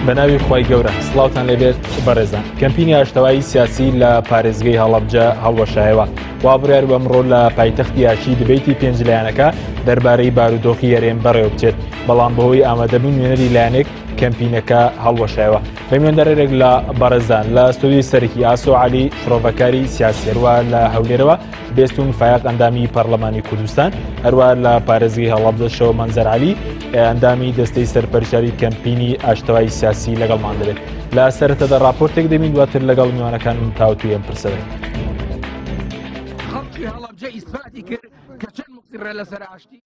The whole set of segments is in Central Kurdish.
بە ناوی خوای گەورە سڵاوتان لێبێت بەڕێزان کەمپینی ئاشتەوایی سیاسی لە پارێزگەی هەڵەبجە هەڵوەشایەوە وا بڕیار بە ئەمڕۆ لە پایتەختی ئاشی debate ی پێنج لایەنەکە دەربارەی بارودۆخی هەرێم بەڕێوە بچێت بەڵام بەهۆی ئامادەبوون نوێنەری لایەنێک کەمپینەکە هەڵوەشایەوە بەمیێندەرێک لە بەڕێزان لە ستۆدیۆی سەرەکی ئاسۆ علی شرۆڤەکاری سیاسیەروە لە هەولێرەوە بێستون فایق ئەندامی پەرلەمانی کوردستان هەروە لە پارێزگەی هەڵەبجەشەوە مەنزەر علی ئەندامی دەستەی سەرپەرشتیاری کەمپینی ئاشتەوایی سیاسی لەگەڵمان دەبێت لە سەرەتەدا راپۆرتێک دەبین دواتر لەگەڵ میوانەکانم تاوتوێ ئەم پرسە دەکەین. خەڵکی هەڵەبجە ئیسپاتی کرد کە چەند موسڕە لەسەر ئاشتی.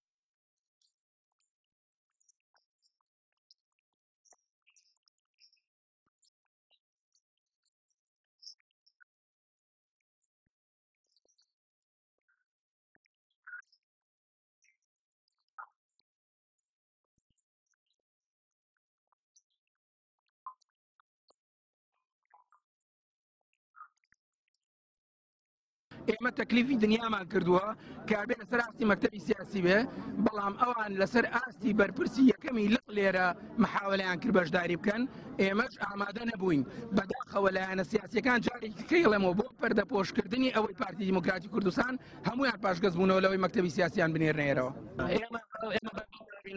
ئێمە تەکلیفی دنیامان کردووە کە بێ لەسەر ئاستی مەکتەبی سیاسی بێ بەڵام ئەوان لەسەر ئاستی بەرپرسی یەکەمی لق لێرە محاولەیان کرد بەشداری بکەن ئێمەش ئامادە نەبووین بەداخەوە لایەنە سیاسیەکان جارێکی کەیڵێمەوە بۆ پەردەپۆشکردنی ئەوەی پارتی دیموکراتی کوردستان هەمویان پاشگەز بوونەوە لەوەی مەکتەبی سیاسیان بنێرنێرەوە. ئێمە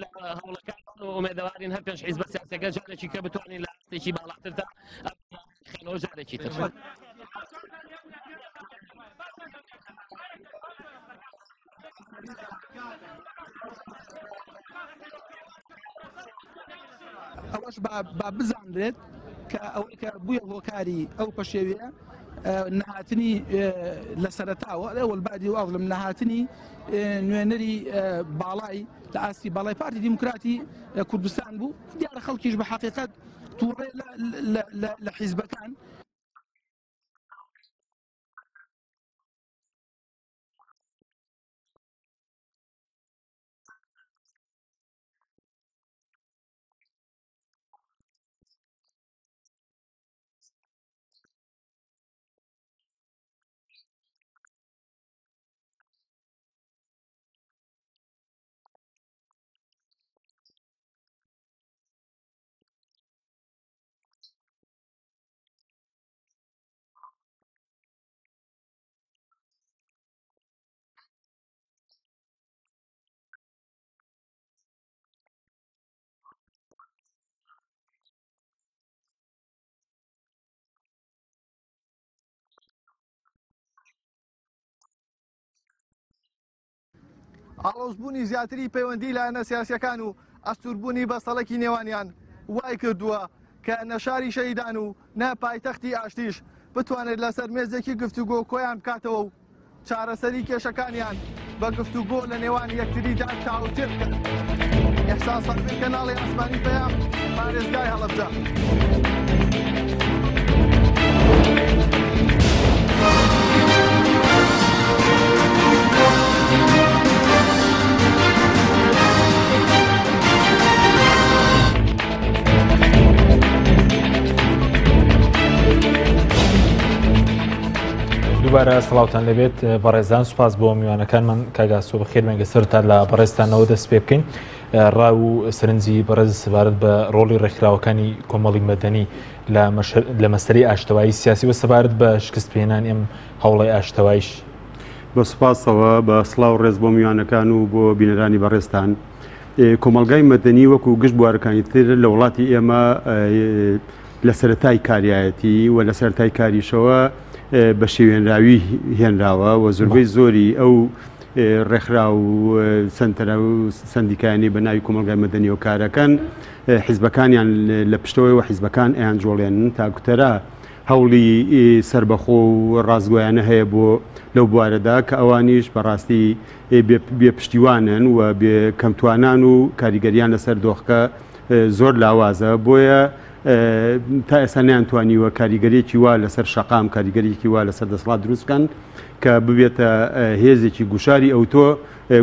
لە هەوڵەکان و ئومێدەوارین هەر پێنج حیزبە سیاسەکە جارێکی کە بتوانین لە ئاستێکی باڵاتردا خێنەوە جارێکی تر. ئەوەش با بزانرێت کە ئەوەی کە بووە هۆکاری ئەو پەشێویە نەهاتنی لە سەرەتاوە ئەوەل بادی و ئەظلم نەهاتنی نوێنەری باڵای لە ئاستی باڵای پارتی دیموکراتی کوردستان بوو دیارە خەڵکیش بە حقیقت تووڕێ لە حیزبەکان. ئاڵۆزبوونی زیاتری پەیوەندی لایەنە سیاسیەکان و ئەستوربوونی بەستەڵەکی نێوانیان وای کردووە کە نە شاری شەهیدان و نە پایتەختی ئاشتیش بتوانێت لەسەر مێزێکی گفتوگۆ کۆیان بکاتەوە و چارەسەری کێشەکانیان بە گفتوگۆ لە نێوان یەکتریدا تاوتوێ بکەن. ئیحسان سابیر، کەناڵی ئاسمانی پەیام، پارێزگای هەڵەبجە. دووبارە سڵاوتان لەبێت بەڕێزان سوپاس بۆ میوانەکانمان کاگاسۆ بەخێربێن سەرتا لە بەڕێزتانەوە دەست پێ بکەین ڕا و سەرنجی بەڕێز سەبارەت بە ڕۆڵی ڕێکخراوەکانی کۆمەڵی مەدەنی لە مەسەلەی ئاشتەوایی سیاسی و سەبارەت بە شکست پێهێنانی ئەم هەوڵی ئاشتەوایش. بە سوپاسەوە، بە سڵاو ڕێز بۆ میوانەکان و بۆ بینەرانی بەڕێزتان. کۆمەڵگای مەدەنی وەکو گشت بوارەکانی تر لە وڵاتی ئێمە لە سەرەتای کاریایەتی و لە سەرەتای کاریشەوە بە شێوێنراوی هێنراوە و زۆربەی زۆری ئەو ڕێکخراو و سەنتەرە و سەندیکایانەی بە ناوی کۆمەڵگای مەدەنیەوە کارەکەن حیزبەکانیان لە پشتەوەی و حیزبەکان ئەیان جوڵێنن تاکوتەرا هەوڵی سربەخۆ و ڕاستگۆیانە هەیە بۆ لەو بوارەدا کە ئەوانیش بەڕاستی بێ پشتیوانن و بێ کەمتوانان و کاریگەریان لەسەر دۆخەکە زۆر لاوازە بۆیە تا ئێستا نەیانتوانیوە کاریگەریەکی وا لەسەر شەقام کاریگەریەکی وا لەسەر دەسەڵات دروست بکەن کە ببێتە هێزێکی گوشاری ئەوتۆ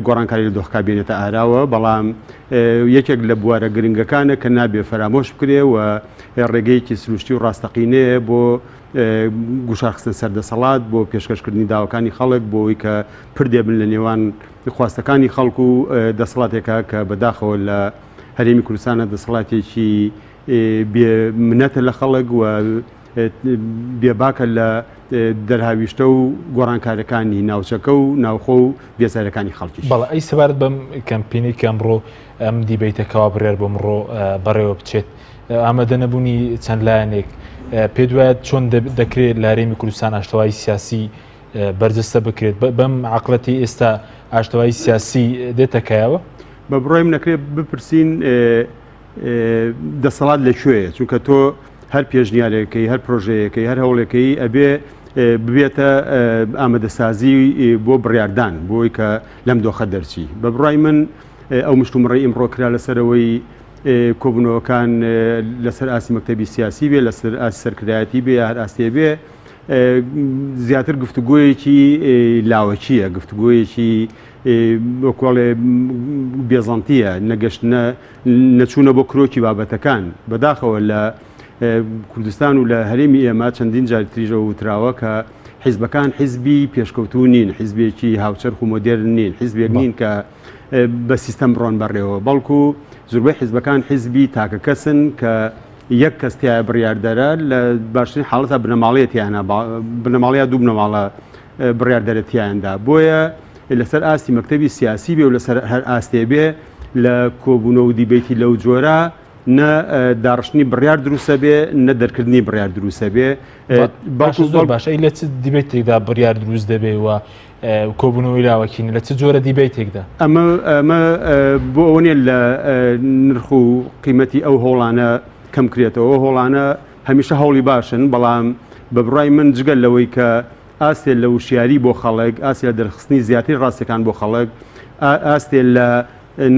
گۆڕانکاری لە دۆخەکە بێنێتە ئاراوە، بەڵام یەکێک لە بوارە گرنگەکانە کە نابێ فەرامۆش بکرێ و ڕێگەیەکی سروشتی و ڕاستەقینەیە بۆ گوشارخستنە سەر دەسەڵات، بۆ پێشکەشکردنی داواکانی خەڵک، بۆ ئەوەی کە پردێ بن لە نێوان خواستەکانی خەڵک و دەسەڵاتێکە کە بەداخەوە لە هەرێمی کوردستانە دەسەڵاتێکی. بێ منەتە لە خەڵک و بێباکە لە دەرهاویشتە و گۆڕانکارەکانی ناوچەکە و ناوخۆ و بێزارەکانی خەڵکی. بەڵێ ئەی سەبارەت بەم کەمپینەی کە ئەمڕۆ ئەم دیبەیتە کەوا بڕیار بۆ ئەمڕۆ بەڕێوە بچێت ئامادە نەبوونی چەند لایەنێک پێت وایە چۆن دەکرێت لە هەرێمی کوردستان ئاشتەوایی سیاسی بەرجەستە بکرێت بەم عقلەتی ئێستا ئاشتەوایی سیاسی دێتە کایەوە؟ بە بڕۆیم نەکرێت بپرسین دەسەڵات لە کوێیە چونکە تۆ هەر پێشنیارێکەی هەر پرۆژەیەکەی هەر هەوڵێکەی ئەبێ ببێتە ئامادەسازی بۆ بڕاردان بۆی کە لەم دۆخە دەرچی بە بڕای من ئەو مشتومڕی ئیمڕۆ کرا لەسەرەوەی کۆبوونەوەکان لەسەر ئاستی مەکتەبی سیاسی بێ لەسەر ئاستی سەرکردایەتی بێ یا هەر ئاستێ بێ زیاتر گفتوگۆیەکی لاوەکییە گفتوگۆیەکی وەکوڵێ بێزانتیە نەگەشتنە نەچوونە بۆ کرۆکی بابەتەکان بەداخەوە لە کوردستان و لە هەرێمی ئێمە چەندین جاری تریژەوە وتراوە کە حیزبەکان حیزبی پێشکەوتوو نین حیزبێکی هاوچەرخ و مۆدێرن نین حیزبێک نین کە بە سیستەم بڕۆن بەڕێوە بەڵکو زوربەی حیزبەکان حیزبی تاکە کەسن کە یەک کەس تایە بڕیاردەرە لە باشترین حاڵەتە بنەماڵەیە تیانە بنەماڵەیە دوو بنەماڵە بڕیاردەرە تیاندا بۆیە لەسەر ئاستی مەکتەبی سیاسی بێ و لەسەر هەر ئاستێ بێ لە کۆبوونەوە و دیبەیتی لەو جۆرە نە داڕشتنی بڕیار دروستە بێ نە دەرکردنی بڕیار دروستە بێ بەڵکو زۆر باشە لە چ دیبەیتێکدا بڕیار دروست دەبێ و کۆبوونەوەی لاوەکین لە چ جۆرە دیبەیتێکدا؟ ئەمە ئەمە بۆ ئەوە نیە لە نرخ و قیمەتی ئەو هەوڵانە کەم کرێتەوە ئەو هەوڵانە هەمیشە هەوڵی باشن بەڵام بە بڕای من جگەل لەوەی کە ئاستێ لە وشیاری بۆ خەڵک ئاستێ لە دەرخستنی زیاتری ڕاستیەکان بۆ خەڵک ئاستێ لە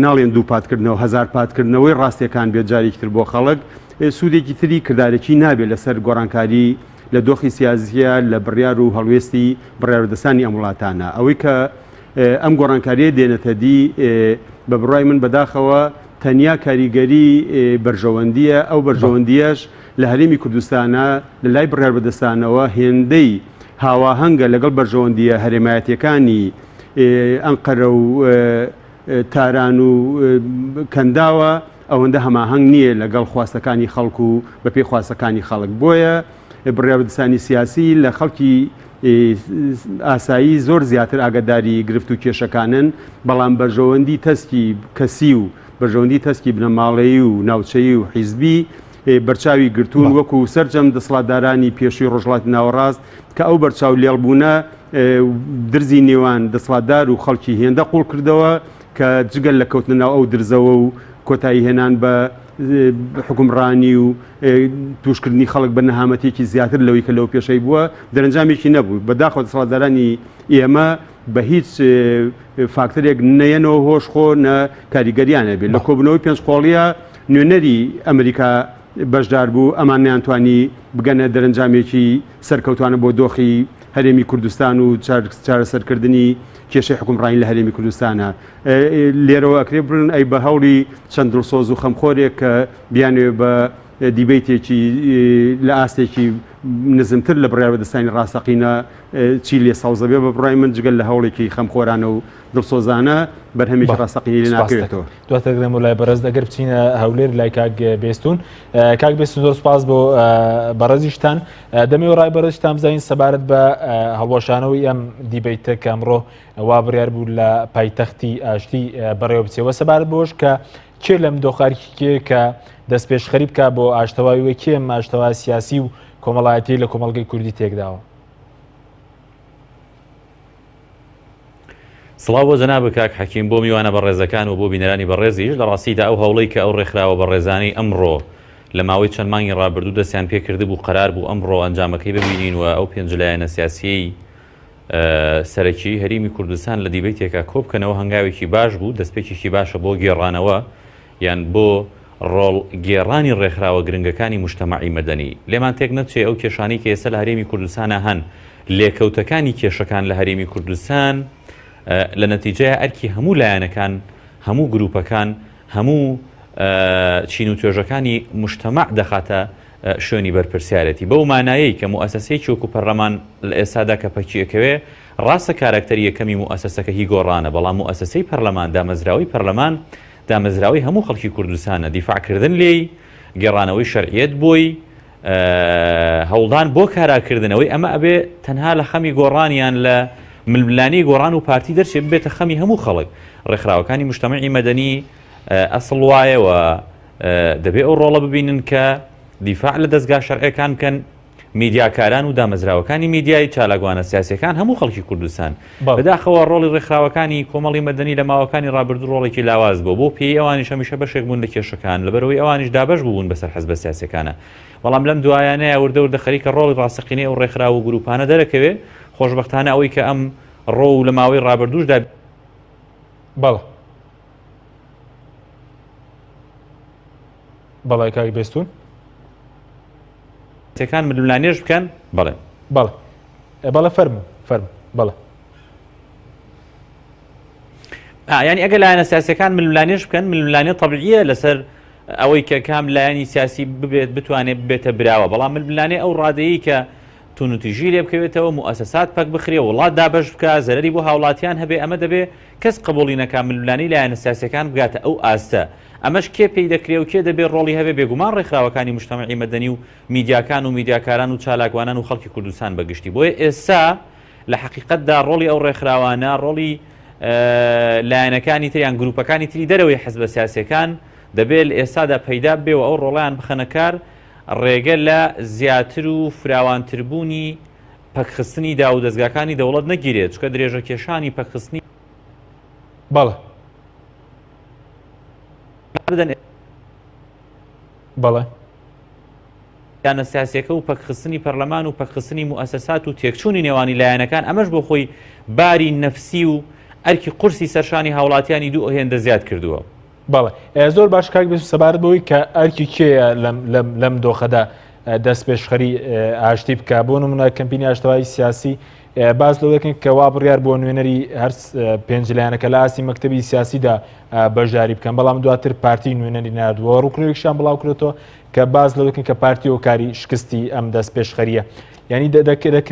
ناڵێن دووپاتکردنەوە هەزارپاتکردنەوەی ڕاستیەکان بێت جارێکی تر بۆ خەڵک سوودێکی تری کردارەکی نابێت لەسەر گۆڕانکاری لە دۆخی سیاسیە لە بڕیار و هەڵوێستی بڕیاربەدەستانی ئەم وڵاتانە ئەوەی کە ئەم گۆڕانکاریە دێنێتە دی بە بڕای من بەداخەوە تەنیا کاریگەری بەرژەوەندیە ئەو بەرژەوەندیەش لە هەرێمی کوردستانە لە لای بڕیاربەدەستانەوە هێندەی هاواهەنگە لەگەڵ بەرژەوەندیە هەرێمایەتیەکانی ئەنقەرە و تاران و کەنداوە ئەوەندە هەماهەنگ نییە لەگەڵ خواستەکانی خەڵک و بەپێی خواستەکانی خەڵک بۆیە بڕیاربەدەستانی سیاسی لە خەڵکی ئاسایی زۆر زیاتر ئاگاداری گرفت و کێشەکانن بەڵام بەرژەوەندی تەسکی کەسی و بەرژەوەندی تەسکی بنەماڵەیی و ناوچەیی و حیزبی بەرچاوی گرتوون وەکو سەرجەم دەسەڵاتدارانی پێشووی ڕۆژهەڵاتی ناوەڕاست کە ئەو بەرچاو لێڵبوونە درزی نێوان دەسەڵاتدار و خەڵکی هێندە قوڵ کردەوە کە جگە لە کەوتنە ناو ئەو درزەوە و کۆتایی هێنان بە حوکمڕانی و تووشکردنی خەڵک بە نەهامەتیەکی زیاتر لەوەی کە لەو پێشەی بووە دەرەنجامێکی نەبوو. بەداخەوە دەسەڵاتدارانی ئێمە بە هیچ فاکتەرێک نەیەنەوە هۆش خۆ نە کاریگەریان هەبێت. لە کۆبوونەوەی پێنج قۆڵیە نوێنەری ئەمریکا بەشدار بوو، ئەمان نەیانتوانی بگەنە دەرەنجامێکی سەرکەوتوانە بۆ دۆخی هەرێمی کوردستان و چارەسەرکردنی کێشەی حوکمڕانی لە هەرێمی کوردستانە. لێرەوە ئەکرێ بڵێن ئەی بە هەوڵی چەند دڵسۆز و خەمخۆرێک کە بیانەوێ بە دیبەیتێکی لە ئاستێکی نزمتر لە بڕیاربەدەستانی ڕاستەقینە چی لێ سەوزە بێ بە بڕای من جگەل لە هەوڵێکی خەمخۆرانە و دڵسۆزانە بەرهەمێکی ڕاستەقینەی لێ ناکەوێتەوە. دواتر دەگەڕێمەوە لای بەڕێز ئەگەر بچینە هەولێر لای کاک بێستون. کاک بێستون زۆر سپاس بۆ بەڕێزیشتان. دەمەوێت ڕای بەڕێزتان بزانین سەبارەت بە هەڵوەشانەوەی ئەم دیبەیتە کە ئەمڕۆ وا بڕیار بوو لە پایتەختی ئاشتی بەڕێوە بچێ وە سەبارەت بەوەش کە کێ لەم دۆخارکی کێ کە دەستپێشخەری بکا بۆ ئاشتەوایی وە کێ ئاشتەوا سیاسی و کۆمەڵایەتی لە کۆمەڵگەی کوردی تێکداوە. سڵاو بۆ جەنابت کاک حەکیم، بۆ میوانە بەڕێزەکان و بۆ بینەرانی بەڕێزیش، لە ڕاستیدا ئەو هەوڵەی کە ئەو ڕێکخراوە بەڕێزانەی ئەمڕۆ لە ماوەی چەند مانگی ڕابردوو دەستیان پێکردبوو قەرار بوو ئەمڕۆ ئەنجامەکەی ببینین و ئەو پێنج لایەنە سیاسیەی سەرەکیی هەریمی کوردستان لە دیبەیتێکا کۆبکەنەوە هەنگاوێکی باش بوو، دەستپێکێکی باشە بۆ گێڕانەوە یان بۆ ڕۆڵ گێڕانی ڕێکخراوە گرنگەکانی موجتەمەعی مەدەنی. لێمان تێک نەچێ ئەو کێشانەی کە ئێستا لە هەرێمی کوردستانا هەن، لێکەوتەکانی کێشەکان لە هەرێمی کوردستان لە نەتیجەیا ئەرکی هەموو لایەنەکان، هەموو گروپەکان، هەموو چین و توێژەکانی موجتەمەع دەخاتە شوێنی بەرپرسیارێتی. بەو مانایەی کە موئەسەسەیەکی وەکو پەرلەمان لە ئێستادا کە پەکی ئەکەوێ، ڕاستە کاراکتەری یەکەمی موئەسەسەکە هی گۆڕانە، بەڵام موئەسەسەی پەرلەمان، دامەزراوەی پەرلەمان، دامەزراوەی هەموو خەڵکی کوردستانە، دیفاع کردن لێی، گێڕانەوەی شەرعیەت بۆی، هەوڵدان بۆ کاراکردنەوەی ئەمە ئەبێ تەنها لە خەمی گۆڕان یان لە ململانێی گۆڕان و پارتی دەرچێ ببێتە خەمی هەموو خەڵک. ڕێکخراوەکانی مجتەمەعی مەدەنی ئەسڵ وایە و دەبێ ئەو ڕۆڵە ببینن کە دیفاع لە دەزگا شەرعیەکان بکەن، میدیاکاران و دامەزراوەکانی میدیای، چالاکوانە سیاسیەکان، هەموو خەڵکی کوردستان. بەداخەوە ڕۆڵی ڕێکخراوەکانی کۆمەڵی مەدەنی لە ماوەکانی ڕابردوو ڕۆڵێکی لاواز بووە، بەو پێیەی ئەوانیش هەمیشە بەشێک بوون لە کێشەکان، لەبەرئەوەی ئەوانیش دابەش بووبوون بەسەر حزبە سیاسیەکانا. بەڵام لەم دوایانەیا وردە وردە خەریکە ڕۆڵی ڕاستەقینەی ئەو ڕێکخراو و گروپانە دەرەکەوێ، خۆشبەختانە ئەوەی کە ئەم ڕۆ و لە ماوەی ڕابردووشدا، بەڵێ. بەڵێ کاک بێستون. تەکان ململانێش بکەن بەڵێ. بەڵێ بەڵێ فەرموو فەرموو بەڵێ. ینی ئەگەر لایەنە سیاسەکان ململانێش بکەن ململانێ طبیعیە لەسەر ئەوەی کە کام لایەنی سیاسی ببێت بتوانێت ببێتە براوە بەڵام ململانێ ئەو ڕادەیە کە تونوتیژی لێ بکەوێتەوە موئەسەسات پەک بخرێ وڵات دابەش بکا زەرەری بۆ هاوڵاتیان هەبێ ئەمە دەبێ کەس قبوڵی نەکا ململانێی لایەنە سیاسیەکان بگاتە ئەو ئاستە ئەمەش کێ پێی دەکرێ و کێ دەبێ ڕۆڵی هەبێ بێگومان ڕێکخراوەکانی مجتەمەعی مەدەنی و میدیاکان و میدیاکاران و چالاکوانان و خەڵکی کوردستان بە گشتی بۆیە ئێستا لە حەقیقەتدا ڕۆڵی ئەو ڕێکخراوانە ڕۆڵی لایەنەکانی تر یان گروپەکانی تری دەرەوەی حزبە سیاسیەکان دەبێ لە ئێستادا پەیدا ببێ و ئەو ڕۆڵیان بخەنە کار ڕێگە لە زیاتر و فراوانتربوونی پەکخستنی داوودەزگاکانی دەوڵەت نەگیرێت، چونکە درێژەکێشانی پەکخستنی. بەڵێ. بدەن. بەڵێ. لایەنە سیاسیەکە و پەکخستنی پەرلەمان و پەکخستنی موئەسەسات و تێکچوونی نێوانی لایەنەکان، ئەمەش بۆ خۆی باری نەفسی و ئەرکی قورسی سەرشانی هاوڵاتیانی دوو هێندە زیاد کردووە. بەڵێ زۆر باش کاک بێستون سەبارەت بەوەی کە ئەرکی کێیە لەم لەم لەم دۆخەدا دەستپێشخەری ئاشتی بکە بۆ نمونە کەمپینی ئاشتەوایی سیاسی باس لەوە دەکەن کە وا بڕیار بۆ نوێنەری هەر پێنج لایەنەکە لە ئاستی مەکتەبی سیاسیدا بەشداری بکەن بەڵام دواتر پارتی نوێنەری نردووە ڕووکرێکشان بڵاو کرێتەوە کە باس لەوە دەکەن کە پارتی هۆکاری شکستی ئەم دەستپێشخەریە یعنی دەکرێت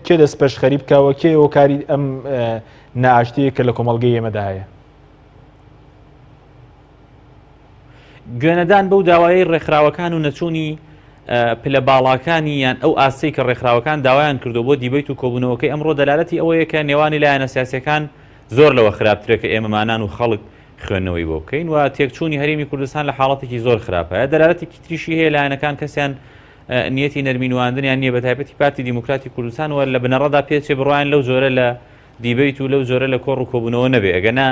کێ دەستپێشخەری بکەوە کێ هۆکاری ئەم نائاشتیە کە لە کۆمەڵگەی ئێمەدا هەیە گوێنەدان بەو داوایەی ڕێکخراوەکان و نەچوونی پلە باڵاکانی یان ئەو ئاستەی کە ڕێکخراوەکان داوایان کردو بۆ دیبەیت و کۆبوونەوەکەی ئەمڕۆ دەلالەتی ئەوەیە کە نێوانی لایەنە سیاسیەکان زۆر لەوە خراپترە کە ئێمەمانان و خەڵک خوێندنەوەی بۆ بکەین و تێکچوونی هەرێمی کوردستان لە حاڵەتێکی زۆر خراپە دەلالەتێکی تریشی هەیە لایەنەکان کەسیان نیەتی نەرمی نواندنیان نییە بە تایبەتی پارتی دیموکراتی کوردستان و لە بنەڕەدا پێچێ بڕوایان لەو جۆرە لە دیبەیت و لەو جۆرە لە کۆڕ و کۆبوونەوە نەبێ ئەگەنا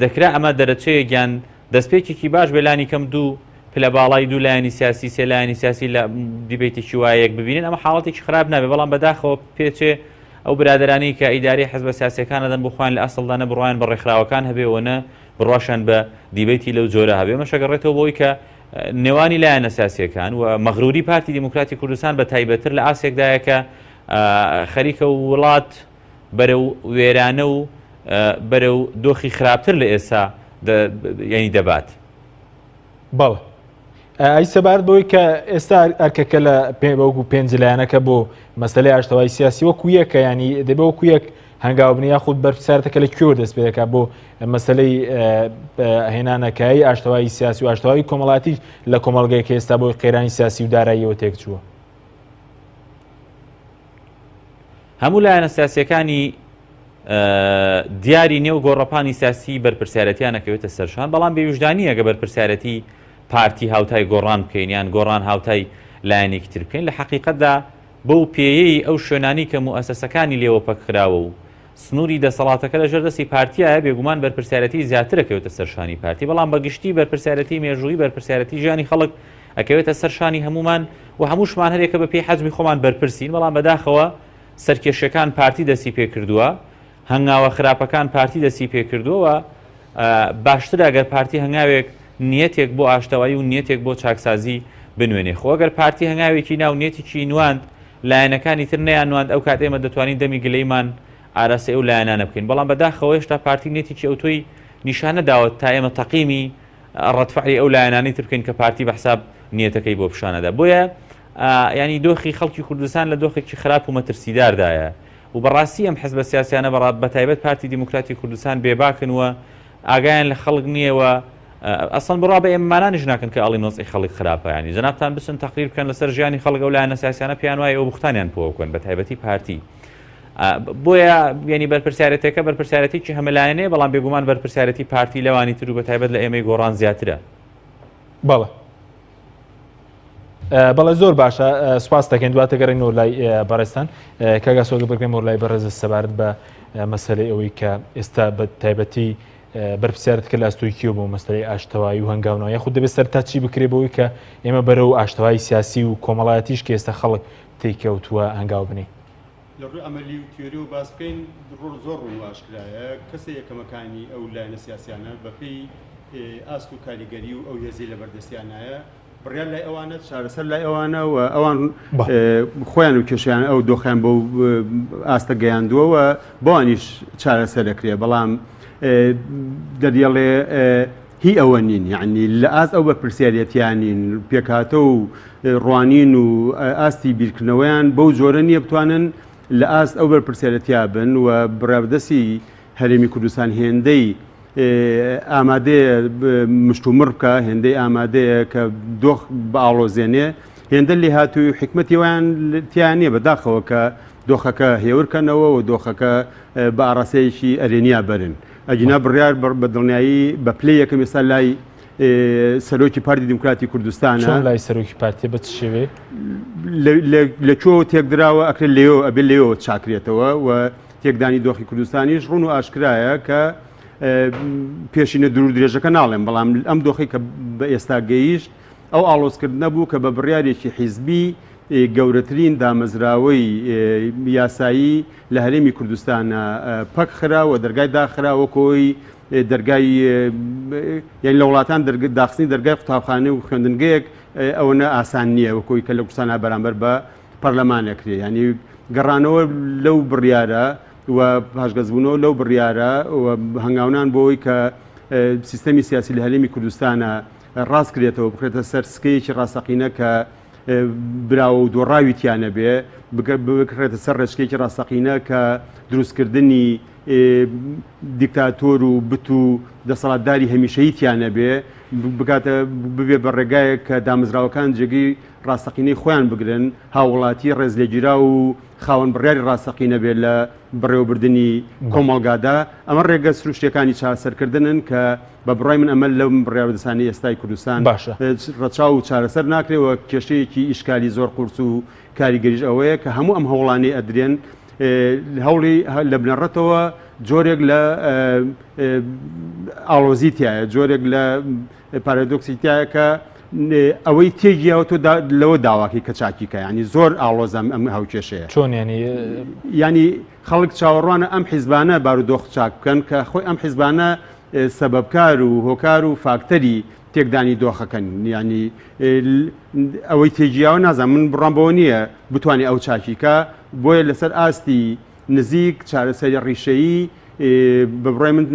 دەکرا ئەمە دەرەچەیەک یان دەستپێکێکی باش بێ لانی کەم دوو پلە باڵای دوو لایەنی سیاسی سێ لایەنی سیاسی لە دیبەیتێکی وایە یەک ببینن ئەمە حاڵەتێکی خراپ نابێ بەڵام بەداخەوە پێچێ ئەو برادەرانی کە ئیداری حزبە سیاسیەکان ئەدەن بۆ خۆیان لە ئەسڵدا نە بڕوایان بە ڕێکخراوەکان هەبێ و نە بڕواشیان بە دیبەیتی لەو جۆرە هەبێ ئەمەش ئەگەڕێتەوە بۆی کە نێوانی لایەنە سیاسیەکان و مەغروری پارتی دیموکراتی کوردستان بە تایبەتتر لە ئاستێکدایە کە خەریکە وڵات بەرەو وێرانە و بەرەو دۆخی خراپتر لە ئێستا یعنی دەبات. بەڵێ ئەی سەبارەت بەوەی کە ئێستا ئەرکەکە لە پێ وەکو پێنج لایەنەکە بۆ مەسلەی ئاشتەوای سیاسی وەکو یەکە ینی دەبێ وەکو یەک هەنگاو بنێ یاخود بەرپرسیارەتەکە لە کوێوە دەست پێ دەکات بۆ مەسلەی هێنانەکایی ئاشتەوایی سیاسی و ئاشتەوایی کۆمەڵاتی لە کۆمەڵگەیەک کە ئێستا بۆی قەیرانی سیاسی و داراییەوە تێکچووە. هەموو لایەنە سیاسیەکانی دیاری نێو گۆڕەپانی سیاسی بەرپرسیارەتیان ئەکەوێتە سەرشان بەڵام بێویژدانیە گە بەرپرسیارەتی پارتی هاوتای گۆڕان بکەین یان گۆڕان هاوتای لایەنێکی تر بکەین لە حەقیقەتدا بەو پێیەی ئەو شوێنانی کە موئەسەسەکانی لێوە پەکخراوە و سنووری دەسەڵاتەکە لەژێر دەستی پارتیایە بێگومان بەرپرسیارەتی زیاتر ئەکەوێتە سەر شانی پارتی بەڵام بە گشتی بەرپرسیارەتی مێژوویی بەرپرسیارەتی ژیانی خەڵک ئەکەوێتە سەر شانی هەموومان و هەمووشمان هەرێکە بە پێی حەجمی خۆمان بەرپرسین بەڵام بەداخەوە سەرکێشیەکان پارتی دەستی پێکردووە هەنگاوە خراپەکان پارتی دەستی پێکردووە و باشترە گەر پارتی هەنگاوێک نیەتێک بۆ ئاشتەوایی و نیەتێک بۆ چاکسازی بنوێنێ خۆ گەر پارتی هەنگاوێکی ناو نیەتێکی نواند لایەنەکانی تر نەیاننواند ئەو کات ئێمە دەتوانین دەمی گلەیمان ئاراستەی ئەو لایەنانە بکەین بەڵام بەداخەوە هێشتا پارتی نیەتێکی ئەوتۆی نیشان نەداوە تا ئێمە تەقیمی ڕەدفعلی ئەو لایەنانەی تر بکەین کە پارتی بە حساب نیەتەکەی بۆ پیشانەدا بۆیە ینی دۆخی خەڵکی کوردستان لە دۆخێکی خراپ و مەترسیداردایە و بەڕاستی ئەم حزبە سیاسیانە بەڕات بە تایبەت پارتی دیموکراتی کوردستان بێباکن و ئاگایان لە خەڵک نییە و ئەسڵەن بڕوا بە ئێمەمانانیش ناکەن کە ئەڵین وەزعی خەڵک خراپە یانی جەنابتان بچن تەقریر بکەن لەسەر ژیانی خەڵک ئەو لایەنە سیاسیانە پێیان وایە ئێوە بوختانیان پۆ بکەن بە تایبەتی پارتی بۆیە یعنی بەرپرسیارەتەکە بەرپرسیارەتێکی هەمەلایەنەیە بەڵام بێگومان بەرپرسیارەتی پارتی لەوانی تر و بە تایبەت لە ئێمەی گۆڕان زیاترە. بەڵێ بەڵێ زۆر باشە سوپاس دەکەین دواتە گەڕێنەوە لای بەڕێزتان کاگا سۆگە بگرێمەوە لای بەڕێز سەبارەت بە مەسەلەی ئەوەی کە ئێستا بە تایبەتی بەرپسیارت کە لە ئەستۆی کێ بۆ مەسەلەی ئاشتەوایی و هەنگاونەوە یاخود دەبێت سەرتا چی بکرێ بۆی کە ئێمە بەرەو ئاشتەوایی سیاسی و کۆمەڵایەتیش کە ئێستا خەڵک تێکەوتووە هەنگاو بنێین. لە ڕووی عەمەلی و تیۆریەوە باس بکەین زۆر ڕوون و ئاشکرایە کەسە یەکەمەکانی ئەو لایەنە سیاسیانە بەپێی ئاست و کاریگەری و ئەو هێزەی لەبەردەستیانایە بڕیار لای ئەوانە چارەسەر لای ئەوانە و ئەوان خۆیان و کێشیان ئەو دۆخیان بۆ ئاستە گەیاندووە و بەوانیش چارەسەر دەکرێ بەڵام دەریەڵێ هی ئەوە نین یعنی لە ئاست ئەو بەرپرسیارەتیان نین پێکهاتە و ڕوانین و ئاستی بیرکردنەوەیان بەو جۆرە نییە بتوانن لە ئاست ئەو بەرپرسیارەتیا بن و بڕیاربەدەستی هەرێمی کوردستان هێندەی ئامادەیە مشتومڕ بکە هێندەی ئامادەیە کە دۆخ بئاڵۆزێنێ هێندە لێهاتووی و حیکمەتی وایان تیا نییە بەداخەوە کە دۆخەکە هێورکەنەوە و دۆخەکە بە ئاڕاستەیەکی ئەرێنیا بەرن ئەگینا بڕیار بە دڵنیایی بە پلەی یەکەم ئێستا لای سەرۆکی پارتی دیموکراتی کوردستانە. چۆن لای سەرۆکی پارتیە بە چ شێوەیەک؟ لە کوێوە تێکدراوە ئەکرێت لێوە ئەبێ لێوە چاکرێتەوە و تێکدانی دۆخی کوردستانیش ڕوون و ئاشکرایە کە پێشینە دوور درێژەکە ناڵێم بەڵام ئەم دۆخی کە بە ئێستا گەیشت ئەو ئاڵۆزکردنە بوو کە بە بڕیارێکی حیزبی گەورەترین دامەزراوەی یاسایی لە هەرێمی کوردستانە پەک خرا و دەرگای داخرا وەکۆی دەرگای یان لە وڵاتان داخستنی دەرگای قوتابخانە و خوێندنگەیەک ئەوەنە ئاسان نییە وەکۆی کە لە کوردستانە بەرامبەر بە پەرلەمان ئەکرێ ینی گەڕانەوە لەو بڕیارە و پاشگەزبوونەوە لەو بڕیارە و هەنگاونان بۆی کە سیستەمی سیاسی لە هەرێمی کوردستانە ڕاست کرێتەوە بخرێتە سەر سکەیەکی ڕاستەقینە کە براوە و دۆڕاوی تیا نەبێ، بکرێتە سەر ڕێچکەیەکی ڕاستەقینە کە دروستکردنی دیکتاتۆر و بت و دەسەڵاتداری هەمیشەیی تیا نەبێ، بکاتە ببێ بە ڕێگایەک کە دامەزراوەکان جێگەی ڕاستەقینەی خۆیان بگرن، هاووڵاتی ڕێزلێگیراو و خاوەن بڕیاری ڕاستەقینە بێت لە بەڕێوەبردنی کۆمەڵگادا. ئەمە ڕێگە سروشتییەکانی چارەسەرکردنن کە بە بڕوای من ئەمە لەم بڕیاربەدەستانەی ئێستای کوردستان باشە. ڕەچاو و چارەسەر ناکرێ و کێشەیەکی ئیشکالی زۆر قورس و کاریگەریش ئەوەیە کە هەموو ئەم هەوڵانەی ئەدرێن هەوڵی لە بنەڕەتەوە جۆرێک لە ئاڵۆزی تایە جۆرێک لە پارادۆکسی تایە کە ئەوەی تێگیاوە تۆ لەوە داواکەی کە چاکیکە ینی زۆر ئاڵۆزەم ئەم هاوکێشەیە چۆن ینی ینی خەڵک چاوەڕوانە ئەم حیزبانە بارودۆخ چاک بکەن کە خۆی ئەم حیزبانە سەبەبکار و هۆکار و فاکتەری تێکدانی دۆخەکەن یانی ئەوەی تێگیاوە نازانم من بڕام بەوە نییە بتوانێت ئەو چاکیکە بۆیە لەسەر ئاستی نزیک چارەسەری ڕیشەیی بە بڕای من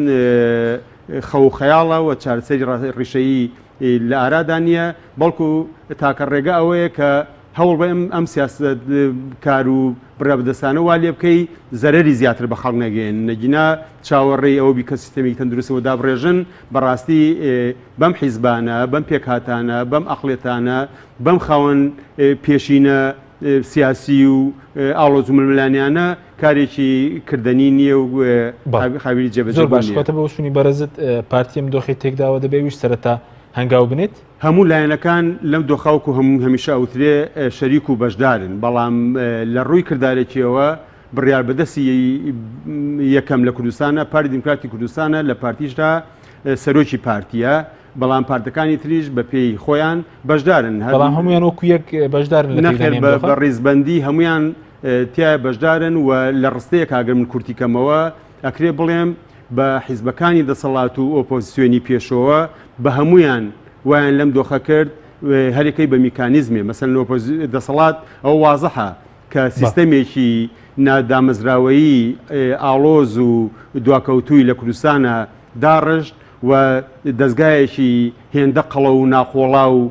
خەو خەیاڵە و چارەسەری ڕیشەیی لە ئارادا نییە بەڵکو تاکە ڕێگە ئەوەیە کە هەوڵ بە ئەم سیاسەت کار و بڕیاربەدەستانە وا لێ بکەی زەرەری زیاتر بە خەڵک نەگەیەنن نەگینا چاوەڕێی ئەوە بی کە سیستەمێکی تەندروستەوە دابڕێژن بەڕاستی بەم حیزبانە بەم پێکهاتانە بەم ئەقڵێتانە بەم خاوەن پێشینە سیاسی و ئاڵۆز و ململانیانە کارێکی کردەنی نییە و خاویری جێبەجێ زۆر باش کەواتە بە وشونی بەڕێزت پارتی ئەم دۆخی تێکداوە دەبێ ویش سەرەتا هەنگاو بنێت؟ هەموو لایەنەکان لەم دۆخە وەکو هەموو هەمیشە ئەوترێ شەریک و بەشدارن، بەڵام لە ڕووی کردارەکیەوە بڕیاربەدەستی یەکەم لە کوردستانە پارتی دیموکراتی کوردستانە، لە پارتیشدا سەرۆکی پارتیە، بەڵام پارتەکانی تریش بە پێی خۆیان بەشدارن. بەڵام هەموویان وەکو یەک بەشدارن لە نەخێر تێکدانی ئەم دۆخە؟ بە ڕیزبەندی هەموویان تیایا بەشدارن و لە ڕستەیەک ئەگەر من کورتی کەمەوە ئەکرێ بڵێم بە حیزبەکانی دەسەڵات و ئۆپۆزسیۆنی پێشەوە بە هەموویان وایان لەم دۆخە کرد هەرێکەی بە میکانیزمێ مەسەلەن دەسەڵات ئەوە وازحە کە سیستەمێکی نادامەزراوەیی ئاڵۆز و دواکەوتووی لە کوردستانە داڕشت و دەزگایەکی هێندە قەڵەو و ناقۆڵا و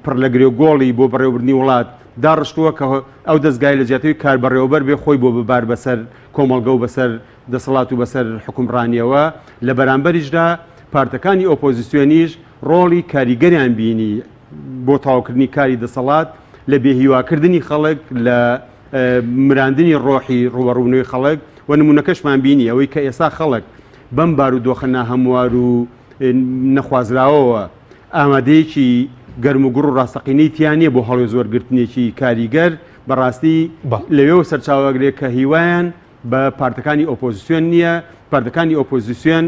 پڕ لە گرێ گۆڵی بۆ بەڕێوەبردنی وڵات داڕشتووە کە ئەو دەزگای لە جیاتەوەی کار بەڕێوەبەر بێ خۆی بۆ ببار بەسەر کۆمەڵگە و بەسەر دەسەڵات و بەسەر حوکمڕانیەوە، لە بەرامبەریشدا پارتەکانی ئۆپۆزیسیۆنیش ڕۆڵی کاریگەریان بینی بۆ تەواوکردنی کاری دەسەڵات لە بێهیواکردنی خەڵک، لە مراندنی ڕۆحی ڕووبەڕووبوونەوەی خەڵک و نموونەکەشمان بینی ئەوەی کە ئێستا خەڵک بەم بارودۆخە ناهەموار و نەخوازراوەوە ئامادەیەکی گەرموگوڕ و ڕاستەقینەی تیا نییە بۆ هەڵوێست وەرگرتنێکی کاریگەر، بەڕاستی لەوێوە سەرچاوە ئەگرێت کە هیوایان بە پارتەکانی ئۆپۆزیسیۆن نییە، پارتەکانی ئۆپۆزیسیۆن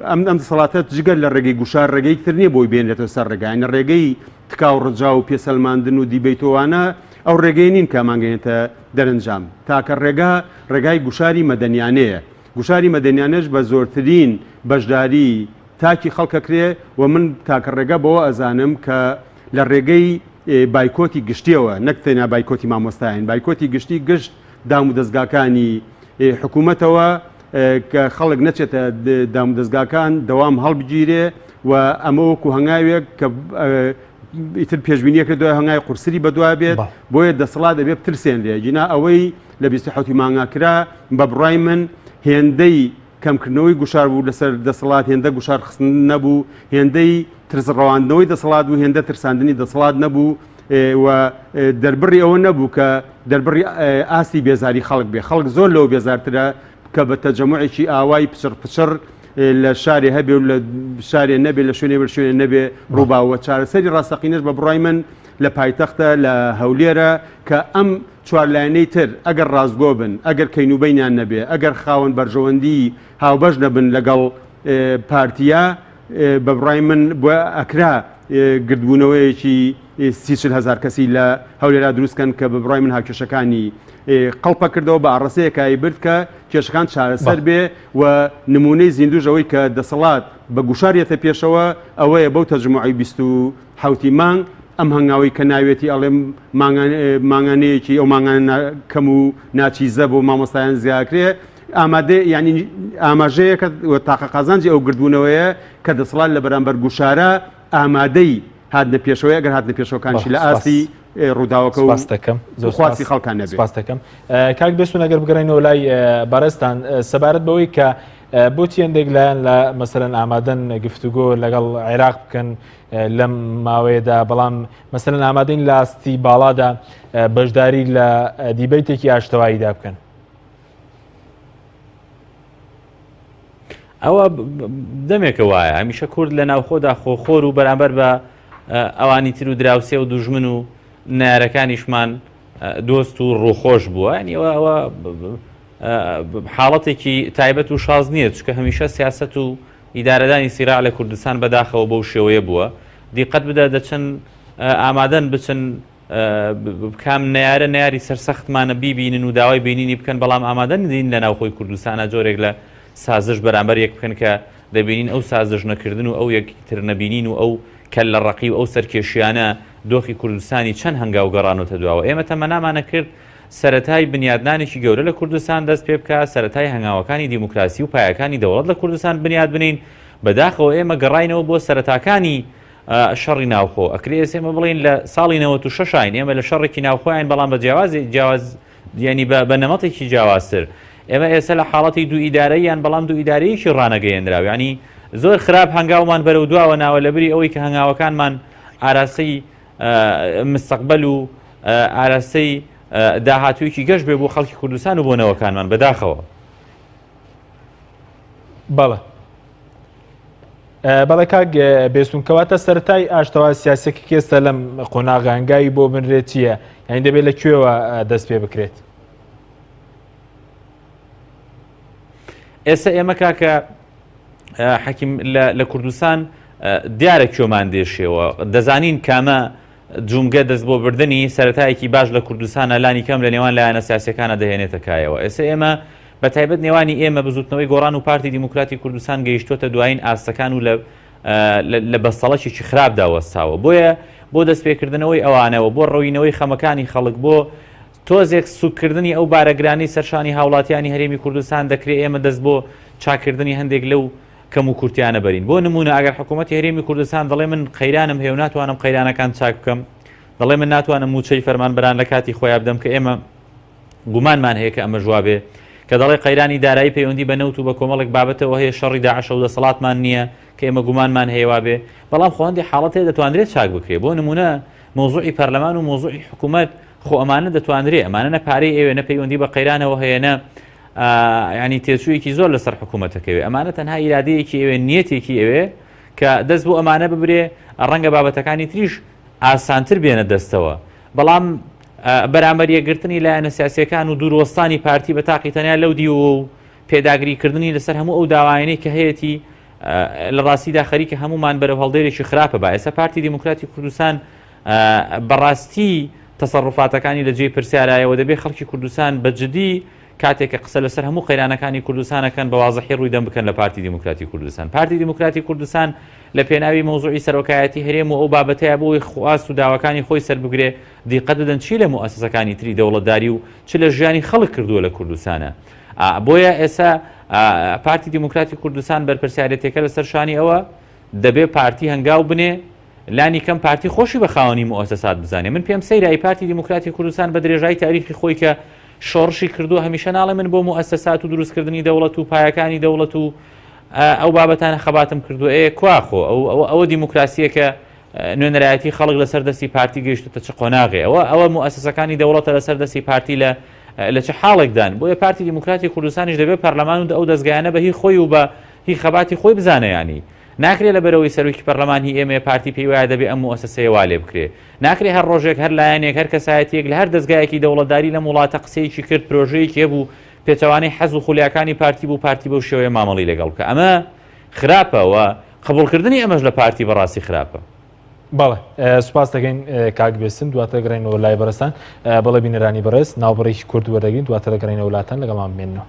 ئەم ئەم دەسەڵاتە جگەر لە ڕێگەی گوشار ڕێگەی تر نییە بۆی بێنرێتەوە سەر ڕێگا، یانی ڕێگەی تکا و ڕجا و پێسەلماندن و دیبەیتۆوانە ئەو ڕێگەی نین کە ئەمانگەیەنێتە دەرەنجام. تاکە ڕێگا ڕێگای گوشاری مەدەنیانەیە. گوشاری مەدەنیانەش بە زۆرترین بەشداری تاکی خەڵک ئەکرێ و من تاکە ڕێگا بەوە ئەزانم کە لە ڕێگەی بایکۆتی گشتیەوە نەک تەنیا بایکۆتی مامۆستایان، بایکۆتی گشتی گشت دامودەزگاکانی حکوومەتەوە کە خەڵک نەچێتە دامودەزگاکان دەوام هەڵبگیرێ و ئەمە وەکو هەنگاوێک کە ئیتر پێشبینیەکە دوای هەنگاوی قورسری بەدوا بێت بۆیە دەسەڵات دەبێ بترسێنرێ گینا ئەوەی لە 27 مانگا کرا بە بڕای من هێندەی کەمکردنەوەی گوشار بوو لەسەر دەسەڵات هێندە گوشار خستن نەبوو هێندەی ترس ڕەواندنەوەی دەسەڵات بوو هێندە ترساندنی دەسەڵات نەبوو و دەربڕی ئەوە نەبوو کە دەربڕی ئاستی بێزاری خەڵک بێ خەڵک زۆر لەوە بێزارترە کە بە تەجەموعێکی ئاوای پچڕ پچڕ لە شارێ هەبێ و لە شارێ نەبێ لە شوێنێ بە شوێنێ نەبێ ڕووباوە چارەسەری ڕاستەقینەش بە بڕای من لە پایتەختە لە هەولێرە کە ئەم چوار لایەنەی تر ئەگەر ڕاستگۆ بن ئەگەر کەینوبەینیان نەبێ ئەگەر خاوەن بەرژەوەندی هاوبەش نەبن لەگەڵ پارتیا بە بڕای من بۆ ئەکرا گردبوونەوەیەکی 30 هزار کەسی لە هەولێرا دروستکەن کە بە بڕای من هاوکێشەکانی قەڵپە کردەوە بە ئاڕاستەیەکایی برد کە کێشەکان چارەسەر بێ و نمونەی زیندوش ئەوەی کە دەسەڵات بە گوشار یەتە پێشەوە ئەوەیە بەو تەجموعی 27 مانگ ئەم هەنگاوی کە ناوێتی ئەڵێم مانگانەیەکی ئەو مانگانە کەم و ناچیزە بۆ مامۆستایان زیاکرێ ئامادە یعنی ئاماژەیەکە و تاقە قازانجی ئەو گردبوونەوەیە کە دەسەڵات لە بەرامبەر گوشارە ئامادەی هاتنە پێشەوەی ئەگەر هاتنە پێشەوەکانشی لە ئاستی ڕووداوەکە و دەکەم زۆر خواستی خەڵکان نەبێت سپاس دەکەم کاک بێسون ئەگەر بگەڕێینەوە لای بەڕێزتان سەبارەت بەوەی کە بۆچی هەندێک لایەن لە مەسەرەن ئامادەن گفتوگۆ لەگەڵ عێراق بکەن لەم ماوەیەدا بەڵام مەسەرەن ئامادەین لە ئاستی باڵادا بەشداری لە دیبەیتێکی ئاشتەواییدا بکەن. ئەوە دەمێکە وایە هەمیشە کورد لە ناوخۆدا خۆخۆر و بەرامبەر بە ئەوانی تر و دراوسێ و دوژمن و نارەکانیشمان دۆست و ڕووخۆش بووە نیوە ئەوە حاڵەتێکی تایبەت و شاز نییە چکە هەمیشە سیاست و ئیدارەدانی سیراع لە کوردستان بەداخەوە بەو شێوەیە بووە دیقەت بدە دەچن ئامادەن بچن کام نەیارە نەیاری سەرسەختمانە بیبینن و داوای بینینی بکەن، بەڵام ئامادە نین لە ناوخۆی کوردستانا جۆرێک لە سازش بەرامبەر یەک بکەن کە دەبینین ئەو سازش نەکردن و ئەو یەکتر نەبینین و ئەو کەللە ڕەقی و ئەو سەرکێشیانە دۆخی کوردستانی چەند هەنگاو گەڕانۆتە دواوە. ئێمە تەمەنامان ئەکرد سەرەتای بنیادنانێکی گەورە لە کوردستان دەست پێ بکا، سەرەتای هەنگاوەکانی دیموکراسی و پایەکانی دەوڵەت لە کوردستان بنیاد بنێین، بەداخەوە ئێمە گەڕاینەوە بۆ سەرەتاکانی شەڕی ناوخۆ ئەکرێ ئێستا ئێمە بڵێین لە ساڵی 96 ین ئێمە لە شەڕێکی ناوخۆیان بەڵام بە جیاوازی جیاواز یعنی بە نەمەتێکی جیاوازتر ئێمە ئێستا لە حاڵەتی دوو ئیدارەیان بەڵام دوو ئیدارەیەکی ڕانەگەیەنراو ینی زۆر خراپ هەنگاومان بەرەو دواوە ناوە لە بری ئەوەی کە هەنگاوەکانمان ئاراستەی مستەقبل و ئاراستەی داهاتوویەکی گەش بێ بۆ خەڵکی کوردستان و بۆ نەوەکانمان بەداخەوە. بەڵێ بەڵێ کاک بێستون کەواتە سەرەتای ئاشتەوا سیاسەکە کێستە لەم قۆناغە هەنگاوی بۆ بنرێت چییە یعنی دەبێت لە کوێوە دەست پێ بکرێت؟ ئێستا ئێمە کاکە حەکیم لە کوردستان دیارە کوێمان دێشێوە دەزانین کامە جومگە دەست بۆ بردنی سەرەتایەکی باش لە کوردستانە لانی کەم لە نێوان لایەنە سیاسیەکانە دەهێنێتە کایەوە. ئێستا ئێمە بە تایبەت نێوانی ئێمە بزوتنەوەی گۆڕان و پارتی دیموکراتی کوردستان گەیشتوەتە دوایین ئاستەکان و لە لە بەستەڵەکێکی خراپدا وەستاوە. بۆیە بۆ دەستپێکردنەوەی ئەوانەوە بۆ ڕەوینەوەی خەمەکانی خەڵک بۆ تۆزێک سوککردنی ئەو بارەگرانەی سەرشانی هاوڵاتیانی هەرێمی کوردستان دەکرێ ئێمە دەست بۆ چاککردنی هەندێک لەو کەم و کورتیانە بەرین. بۆ نموونە ئەگەر حکوومەتی هەرێمی کوردستان دەڵێ من قەیرانم هەیە و ناتوانم قەیرانەکان چاک بکەم، دەڵێ من ناتوانم مووچەی فەرمانبەران لە کاتی خۆیان بدەم کە ئێمە گومانمان هەیە کە ئەمەش وابێ. کە دەڵێ قەیرانی دارایی پەیوەندی بە نەوت و بە کۆمەڵێک بابەتەوە هەیە، شەڕی داعشە و دەسەڵاتمان نییە کە ئێمە گومانمان هەیە وابێ، بەڵام خۆ هەندێ حاڵەت هەیە دەتوانرێت چاک بکرێ، بۆ نموونە مەوزوعی پەرلەمان و مەوزوعی حکوومەت خۆ ئەمانە دەتوانرێ، ئەمانە نە پارەی ئەوێ نە پەیوەندی بە قەیرانەوە هەیە نە یانی تێچوویەکی زۆر لەسەر حکوومەتەکەوێ، ئەمانە تەنها ئیرادەیەکی ئەوێ نیەتێکی ئەوێ کە دەست بۆ ئەمانە ببرێ، ڕەنگە بابەتەکانی تریش ئاسانتر بێنە دەستەوە. بەڵام بەرامبەر یەکگرتنی لایەنە سیاسیەکان و دووروەستانی پارتی بە تاقی تەنیا لەو دیوە و پێداگری کردنی لەسەر هەموو ئەو داوایانەی کە هەیەتی لە ڕاستیدا خەریکە هەمومان بەرەو هەڵدێرێکی خراپە با ئێستا پارتی دیموکراتی کوردستان بەڕاستی تەسەڕوفاتەکانی لە جێی پرسیارایەوە دەبێ خەڵکی کوردستان بە جدی کاتێک کە قسە لەسەر هەموو قەیرانەکانی کوردستانەکەن بە وازحی ڕووی دەم بکەن لە پارتی دیموکراتی کوردستان پارتی دیموکراتی کوردستان لە پێناوی مەوزوعی سەرۆکایەتی هەرێم و ئەو بابەتەیە بۆی خواست و داواکانی خۆی سەربگرێ دیقەت بدەن چی لە موئەسەسەکانی تری دەوڵەتداری و چ لە ژیانی خەڵک کردووە لە کوردستانە بۆیە ئێستا پارتی دیموکراتی کوردستان بەرپرسیارەتەکە لەسەر شانی ئەوە دەبێ پارتی هەنگاو بنێ لانی کەم پارتی خۆشی بە خاوەنی موئەسەسات بزانێ من پێم سەیرە ئەی پارتی دیموکراتی کوردستان بە درێژایی تاریخی خۆی کە شۆڕشی کردووە هەمیشە ناڵێ من بۆ موئەسەسات و دروستکردنی دەوڵەت و پایەکانی دەوڵەت و ئەو بابەتانە خەباتم کردووە ئێ کوا خۆ ئەو ئەوە ئەوە دیموکراسیەکە نوێنەرایەتی خەڵک لەسەر دەستی پارتی گەیشتە چ قۆناغێ ئەوە ئەوە موئەسەسەکانی دەوڵەتە لەسەر دەستی پارتی لە لە چ حاڵێکدان بۆیە پارتی دیموکراتی کوردستانیش دەبێت پەرلەمان و ئەو دەستگایانە بە هی خۆی و بە هی خەباتی خۆی بزانە ینی ناکرێ لەبەرئەوەی سەرۆکی پەرلەمان هی ئێمەیە پارتی پێی وایە دەبێ ئەم موئەسەسەیە وا لێ بکرێ. ناکرێ هەر ڕۆژێک هەر لایەنێک هەر کەسایەتییەک لە هەر دەزگایەکی دەوڵەتداری لەم وڵاتە قسەیەکی کرد پرۆژەیەکی هەبوو پێچەوانەی حەز و خولیاکانی پارتی بوو پارتی بەو شێوەیە مامەڵەی لەگەڵ بکا. ئەمە خراپە و قبوڵکردنی ئەمەش لە پارتی بەڕاستی خراپە. بەڵێ سوپاس دەکەین کاک بێسن دواتر دەگەڕێینەوە لای بەڕێزتان. بەڵێ بینەرانی بەڕێز ناوبڕێکی کورت وەردەگرین دواتر دەگەڕێینەوە لاتان لەگەڵمان بمێننەوە.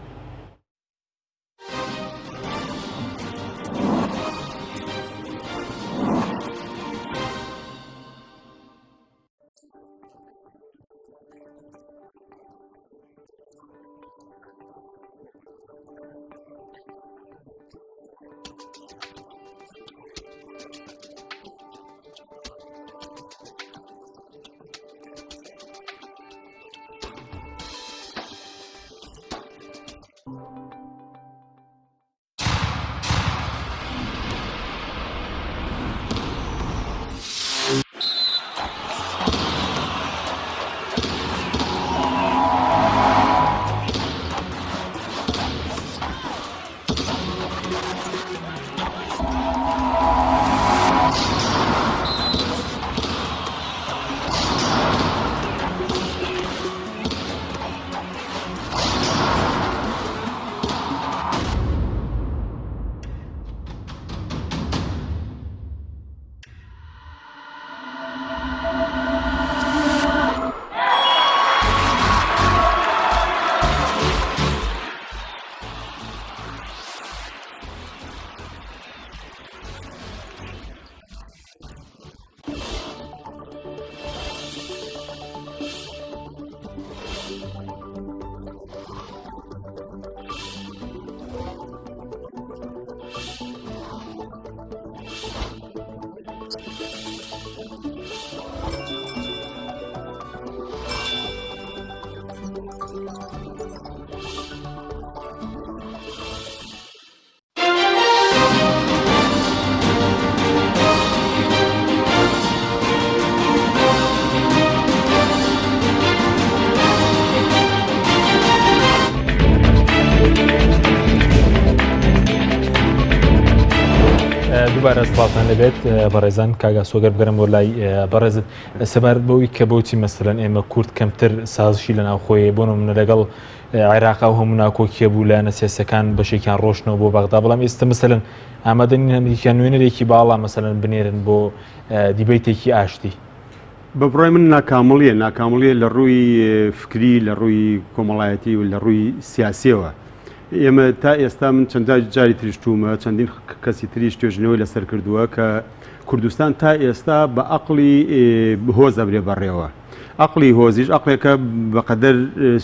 دووبارە سڵاوتان لەبێت بەڕێزان کاگا سۆگەر بگەرم بۆ لای بەڕێزت سەبارەت بەوەی کە بۆچی مەسەلەن ئێمە کورد کەمتر سازشی لە ناوخۆیە بۆ نمونە لەگەڵ عێراق ئەو هەموو ناکۆکیە بوو لایەنە سیاسەکان بەشێکیان ڕۆشتنەوە بۆ بەغدا بەڵام ئێستا مەسەلەن ئامادە نین ئەمریکا نوێنەرێکی باڵا مەسەلەن بنێرن بۆ دیبەیتێکی ئاشتی. بە بڕای من ناکامڵیە ناکامڵیە لە ڕووی فکری لە ڕووی کۆمەڵایەتی و لە ڕووی سیاسیەوە ئێمە تا ئێستا من چەند جاری تریش چوومە چەندین کەسی تریش توێژینەوەی لەسەر کردووە کە کوردستان تا ئێستا بە ئەقلی هۆز ئەبرێ بەڕێوە ئەقڵی هۆزیش ئەقڵێکە بەقەدەر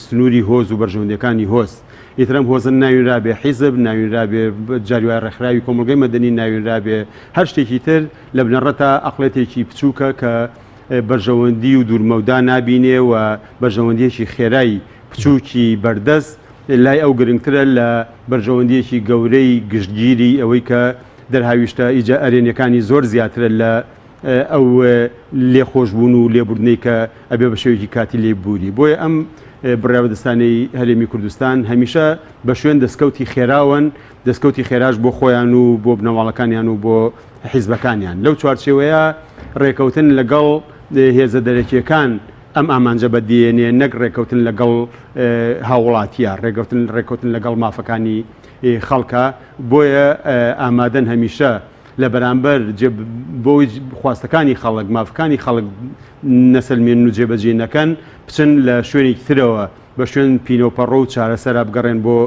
سنووری هۆز و بەرژەوەندیەکانی هۆز. ئیتر ئەم هۆزە ناوینرابێ حیزب، ناوینرابێ جاری وایە ڕێکخراوی کۆمەڵگەی مەدەنی، ناوینرابێ هەر شتێکی تر، لە بنەڕەتا ئەقڵێتێکی بچووکە کە بەرژەوەندی و دوورمەودا نابینێ و بەرژەوەندیەکی خێرای بچووکی بەردەست. لای ئەو گرنگترە لە بەرژەوەندییەکی گەورەی گشتگیری ئەوەی کە دەرهاویشتە ئیجا ئەرێنیەکانی زۆر زیاترە لە ئەو لێخۆشبوون و لێبوردنەی کە ئەبێ بە شێوەیەکی کاتی لێی ببوری. بۆیە ئەم بڕیاربەدەستانەی هەرێمی کوردستان هەمیشە بە شوێن دەستکەوتی خێراوەن، دەستکەوتی خێراش بۆ خۆیان و بۆ بنەماڵەکانیان و بۆ حیزبەکانیان. لەو چوارچێوەیە ڕێکەوتن لەگەڵ هێزە دەرەکییەکان ئەم ئامانجە بەدیێنێ نەک ڕێکەوتن لەگەڵ هاووڵاتییە، ڕێکەوتن ڕێکەوتن لەگەڵ مافەکانی خەڵکە. بۆیە ئامادەن هەمیشە لە بەرامبەر جێ بۆی خواستەکانی خەڵک، مافەکانی خەڵک نەسەلمێنن و جێبەجێ نەکەن، بچن لە شوێنێکی ترەوە بە شوێن پینەوپەڕۆ و چارەسەرا بگەڕێن بۆ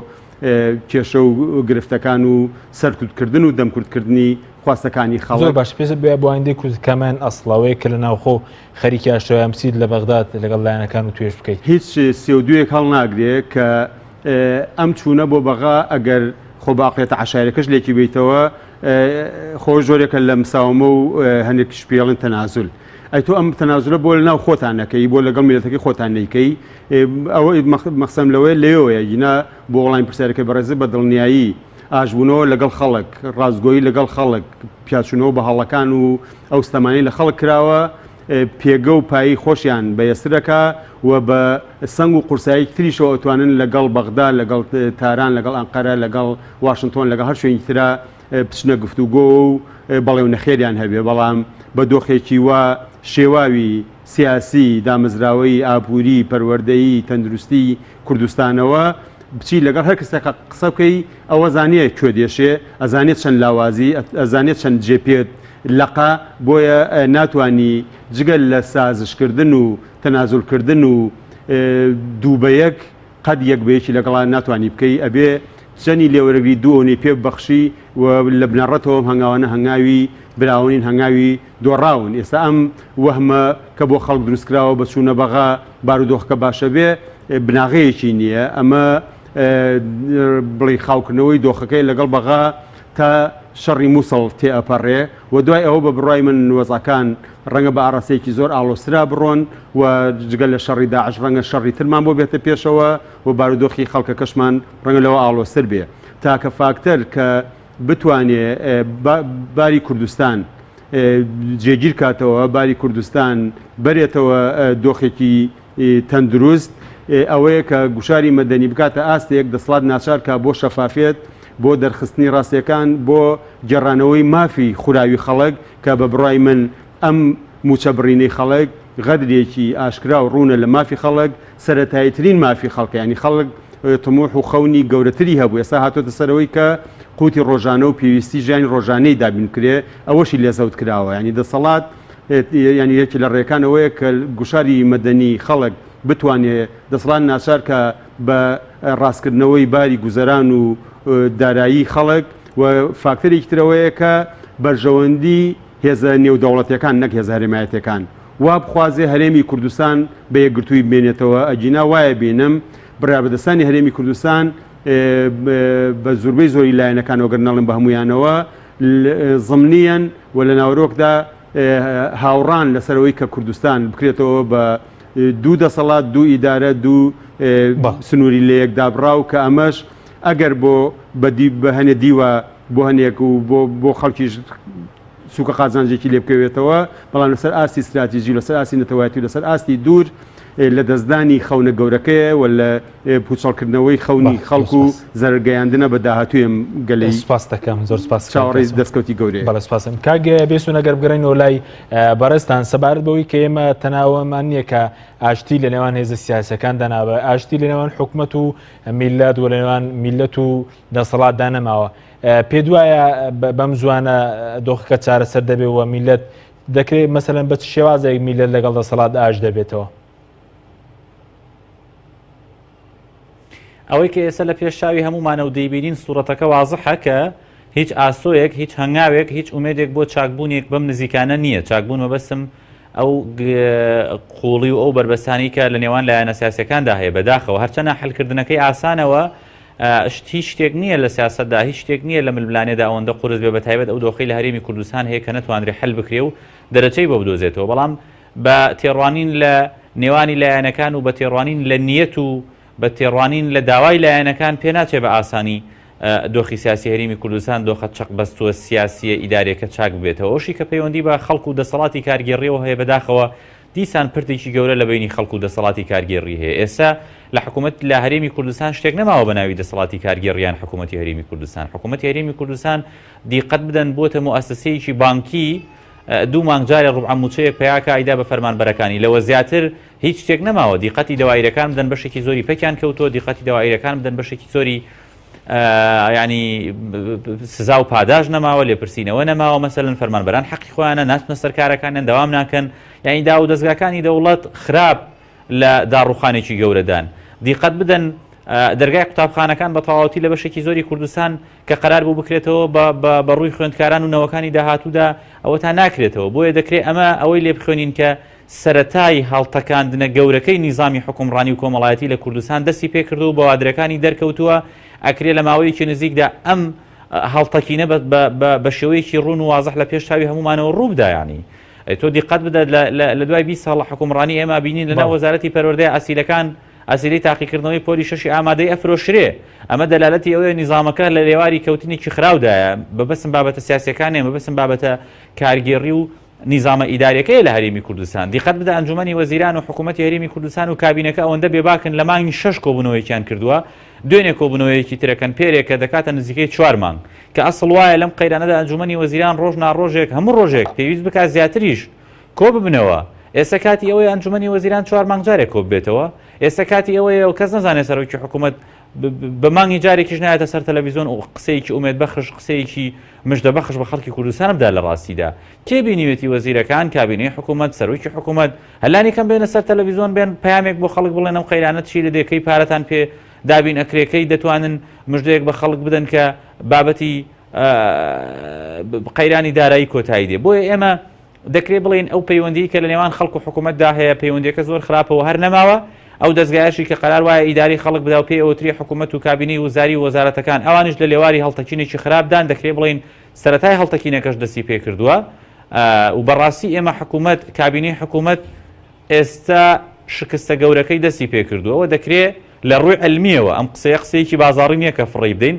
کێشە و گرفتەکان و سەرکوتکردن و دەمکورتکردنی خواستەکانی خەڵک. زۆر باش پێست بێ بۆ ئایندەی کورد کامیان ئەسڵەوەیە کە لە ناوخۆ خەریکی ئاشتەوایان بچیت لە بەغداد لەگەڵ لایەنەکان و توێژ بکەیت؟ هیچ سێ و دوویەک هەڵناگرێ کە ئەم چوونە بۆ بەغا ئەگەر خۆ بە عەقڵیەتە عەشایرەکەش لێکی بەیتەوە خۆ جۆرێکە لە مساومە و هەندێکیش پێڵن تەنازول. ئەی تۆ ئەم تەنازولە بۆ لەناو خۆتان نەکەی بۆ لەگەڵ میلەتەکەی خۆتان نەیکەی ئەوە مەخسەم لەوەیە لەوەیە گینا بۆ وەڵامی پرسیارەکەی بەڕێزت بە دڵنیایی ئاشبوونەوە لەگەڵ خەڵک ڕاستگۆیی لەگەڵ خەڵک پیاچوونەوە بە هەڵەکان و ئەو ستەمانەی لە خەڵک کراوە پێگە و پایی خۆشیان بەهێزتر ئەکا و بە سەنگ و قورساییکی تریشەوە ئەتوانن لەگەڵ بەغدا، لەگەڵ تاران، لەگەڵ ئەنقەرە، لەگەڵ واشنتۆن، لەگەڵ هەر شوێنێکی ترا بچنە گفتوگۆوە و بەڵێ و نەخێریان هەبێ. بەڵام بە دۆخێکی وا شێواوی سیاسی، دامەزراوەیی، ئابووری، پەروەردەیی، تەندروستی کوردستانەوە بچی لەگەڵ هەر کەسێکا قسە بکەی ئەو ئەزانێ کوێ دێشێ، ئەزانێ چەند لاوازی، ئەزانێ چەند جێ پێت لەقە، بۆیە ناتوانی جگە لە سازشکردن و تەنازولکردن و دوو بە یەک قەت یەک بە یەکی لەگەڵا ناتوانی بکەی، ئەبێ چەنی لێوەرەگری دوو ئەونەی پێ ببەخشی و لە بنەڕەتەوە ئەم هەنگاوانە هەنگاوی براوە نین هەنگاوی دۆڕاون. ئێستا ئەم وەهمە کە بۆ خەڵک دروستکراوە بە چوونە بەغا بارودۆخەکە باشە بێ بناغەیەکی نییە، ئەمە بڵێی خاوکردنەوەی دۆخەکەی لەگەڵ بەغا تا شەڕی موسڵ تێئەپەڕێ و دوای ئەوە بە بڕوای من وەزعەکان ڕەنگە بە ئاڕاستەیەکی زۆر ئاڵۆزترا بڕۆن و جگە لە شەڕی داعش ڕەنگە شەڕی ترمان بۆ بێتە پێشەوە و بارودۆخی خەڵکەکەشمان ڕەنگە لەوە ئاڵۆزتر بێ. تاکە فاکتەر کە بتوانێ باری کوردستان جێگیر کاتەوە، باری کوردستان بەرێتەوە دۆخێکی تەندروست ئەوەیە کە گوشاری مەدەنی بکاتە ئاستێک دەسەڵات ناچار کا بۆ شەفافیەت، بۆ دەرخستنی ڕاستیەکان، بۆ گێڕانەوەی مافی خوراوی خەڵک کە بە بڕوای من ئەم موچە بڕینەی خەڵک غەدرێکی ئاشکرا و ڕوونە لە مافی خەڵک، سەرەتاییترین مافی خەڵکە، یانی خەڵک تموح و خەونی گەورەتری هەبوو ئێستا هاتۆتە سەرەوەی کە قوتی ڕۆژانە و پێویستی ژیانی ڕۆژانەی دابین بکرێ ئەوەشی لێ زەوت کراوە یانی دەسەڵات یانی یەکێ لە ڕێکان ئەوەیە کە گوشاری مەدەنی خەڵک بتوانێ دەسەڵات ناچار کە بە ڕاستکردنەوەی باری گوزەران و دارایی خەڵک و فاکتەرێکی تر ئەوەیە کە بەرژەوەندی هێزە نێودەوڵەتیەکان نەک هێزە هەرێمایەتیەکان وا بخوازێ هەرێمی کوردستان بە یەکگرتووی بمێنێتەوە ئەگینا وایە بینم بڕیاربەدەستانی هەرێمی کوردستان بە زوربەی زۆری لایەنەکانەوە گەر نەڵێم بە هەموویانەوە زمنیەن و لە ناوەرۆکدا هاوڕان لەسەر ئەوەی کە کوردستان بکرێتەوە بە دوو دەسەڵات دوو ئیدارە دوو سنووری لە یەک دابڕاو کە ئەمەش ئەگەر بۆ بە هەنێ دیوە بۆ هەنێک و بۆ خەڵکیش سوکە قازانجێکی لێ بکەوێتەوە، بەڵام لەسەر ئاستی ستراتیژی و لەسەر ئاستی نەتەوایەتی و لەسەر ئاستی دوور لە دەستدانی خەونە گەورەکەیە و لە پوچەڵکردنەوەی خەونی خەڵک و زەرەرگەیاندنە بە داهاتووی ئەم گەلەی سپاس دەکەم زۆر سپاس چاوەڕێی دەستکەوتی گەورەیە. بەڵێ سپاسم کاک بێسون ئەگەر بگەڕێینەوە لای بەڕێزتان سەبارەت بەوەی کە ئێمە تەناوەمان نییە کە ئاشتی لە نێوان هێزە سیاسەکاندا نابێت ئاشتی لە نێوان حکومەت و میللەت و لە نێوان میللەت و دەسەڵاتدا نەماوە پێت وایە بەم زوانە دۆخەکە چارەسەر دەبێت و میلەت دەکرێت مەسەلەن بە چ شێوازێک میلەت لەگەڵ دەسەڵات ئاش دەبێتەوە؟ ئەوەی کە ئێستا لە پێش چاوی هەمومانە و دەیبینین سوڕەتەکە وازحە کە هیچ ئاسۆیەک هیچ هەنگاوێک هیچ ئومێدێک بۆ چاکبوونێک بەم نزیکانە نییە چاکبوون مەبەستم ئەو قوڵی و ئەو بەربەستانی کە لە نێوان لایەنە سیاسەکاندا هەیە بەداخەوە هەرچەنە حلکردنەکەی ئاسانەوە شت هیچ شتێک نییە لە سیاسەتدا، هیچ شتێک نییە لە ململانێدا ئەوەندە قورس بێ، بەتایبەت ئەو دۆخەی لە هەرێمی کوردستان هەیە کە نەتوانرێ حەل بکرێ و دەرەچەی بۆ بدۆزێتەوە، بەڵام بە تێڕوانین لە نێوانی لایەنەکان و بە تێڕوانین لە نیەت و بە تێڕوانین لە داوای لایەنەکان پێناچێ بە ئاسانی دۆخی سیاسی هەرێمی کوردستان دۆخە چەقبەستووە سیاسییە ئیداریەکە چاک ببێتەوە. ئەوشی کە پەیوەندی بە خەڵک و دەسەڵاتی کارگێڕیەوە هەیە بەداخەوە دیسان پردێکی گەورە لە بەینی خەڵک و دەسەڵاتی کارگێڕی هەیە. ئێستا لە حکوومەت لە هەرێمی کوردستان شتێک نەماوە بە ناوی دەسەڵاتی کارگێڕی یان حکوومەتی هەرێمی کوردستان. حکوومەتی هەرێمی کوردستان دیقەت بدەن بووەتە موئەسەسەیەکی بانکی دوو مانگ جارێ ڕوبعە مووچەیەک پەیاکا ئەیدا بە فەرمانبەرەکانی لەوە زیاتر هیچ شتێک نەماوە دیقەتی دەوایرەکان بدەن بەشێکی زۆری پەکیان کەوتووە دیقەتی دەوایرەکان بدەن بەشێکی زۆری ینی سزا و پاداش نەماوە لێپرسینەوە نەماوە مەسەلەن فەرمانبەران حەقی خۆیانە ناچنە سەر کارەکانیان دەوام ناکەن یعنی داو و دەزگاکانی دەوڵەت خراپ لە داڕوخانێکی گەورەدان دیقەت بدەن دەرگای قوتابخانەکان بە تەواوەتی لە بەشێکی زۆری کوردستان کە قەرار بوو بکرێتەوە بە ڕووی خوێندکاران و نەوەکانی داهاتوودا ئەوە تا ناکرێتەوە بۆیە دەکرێت ئەمە ئەوەی لێ بخوێنین کە سەرەتای هەڵتەکاندنە گەورەکەی نیزامی حوکمڕانی و کۆمەڵایەتی لە کوردستان دەستی پێکردووە و بەوادرەکانی دەرکەوتووە، ئەکرێ لە ماوەیەکی نزیکدا ئەم هەڵتەکینە بە شێوەیەکی ڕوون و وازح لە پێش چاوی هەموومانەوە ڕوو بدا. یانی تۆ دیقەت بدە لە دوای 20 ساڵ حوکمڕانی ئێمە بینین لەناو وەزارەتی پەروەردەی ئەسیلەکان ئەسیلەی تاقیکردنەوەی پۆلی شەشی ئامادەی ئەفرۆشرێ ئەمە دەلالەتی ئەوەیە نیزامەکە لە لێواری کەوتنێکی خراودایە بەبەسم بابەتە سیاسەکان نیە مەبەستم بابەتە کارگێڕی و نیزامە ئیداریەکەیە لە هەرێمی کوردستان. دیقەت بدە ئەنجومەنی وەزیران و حکوومەتی هەرێمی کوردستان و کابینەکە ئەوەندە بێباکن لە مانگی شەش کۆبوونەوەیەکیان کردووە، دوێنێ کۆبوونەوەیەکی ترەکەن پێرێکە دەکاتە نزیکەی چوار مانگ کە ئەسڵ وایە لەم قەیرانەدا ئەنجومەنی وەزیران ڕۆژ نا ڕۆژێک هەموو ڕۆژێک پێویست بکات زیاتریش کۆ ببنەوە. ئێستا کاتی ئەوەیە ئەنجومەنی وەزیران چوار مانگ جارێک کۆ ببێتەوە؟ ئێستا کاتی ئەوەیە و کەس نەزانێت سەرۆکی حکوومەت بە مانگی جارێکیش نایەتە سەر تەلەڤیزیۆن و قسەیەکی ئومێدبەخش قسەیەکی مژدەبەخش بە خەڵکی کوردستان بدا لە ڕاستیدا کێ بینیوێتی وەزیرەکان کابینەی حکوومەت سەرۆکی حکوومەت هەلانی کەم بێنە سەر تەلەڤیزیۆن بێن پەیامێک بۆ خەڵک بڵێن ئەم قەیرانە چی لە دێکەی پارەتان پێ دابین ئەکرێکەی دەتوانن مژدەیەک بە خەڵک بدەن کە بابەتی قەیرانی دارایی کۆتایی دێ بۆیە ئێمە دەکرێت بڵێین ئەو پەیوەندیی کە لە نێوان خەڵک و حکوومەتدا هەیە پەیوەندیەکە زۆر خراپە و هەر نەماوە، ئەو دەزگایەشی کە قەرار وایە ئیدارەی خەڵک بدا و پێی ئەوترێ حکوومەت و کابینەی وزاری و وەزارەتەکان ئەوانیش لە لێواری هەڵتەکینێکی خراپدان دەکرێ بڵێین سەرەتای هەڵتەکینەکەش دەستی پێ کردووە و بەڕاستی ئێمە حکوومەت کابینەی حکوومەت ئێستا شکستە گەورەکەی دەستی پێ کردووە و دەکرێ لە ڕووی عیلمییەوە ئەم قسەیە قسەیەکی بازاڕی نییە کە فڕێی بدەین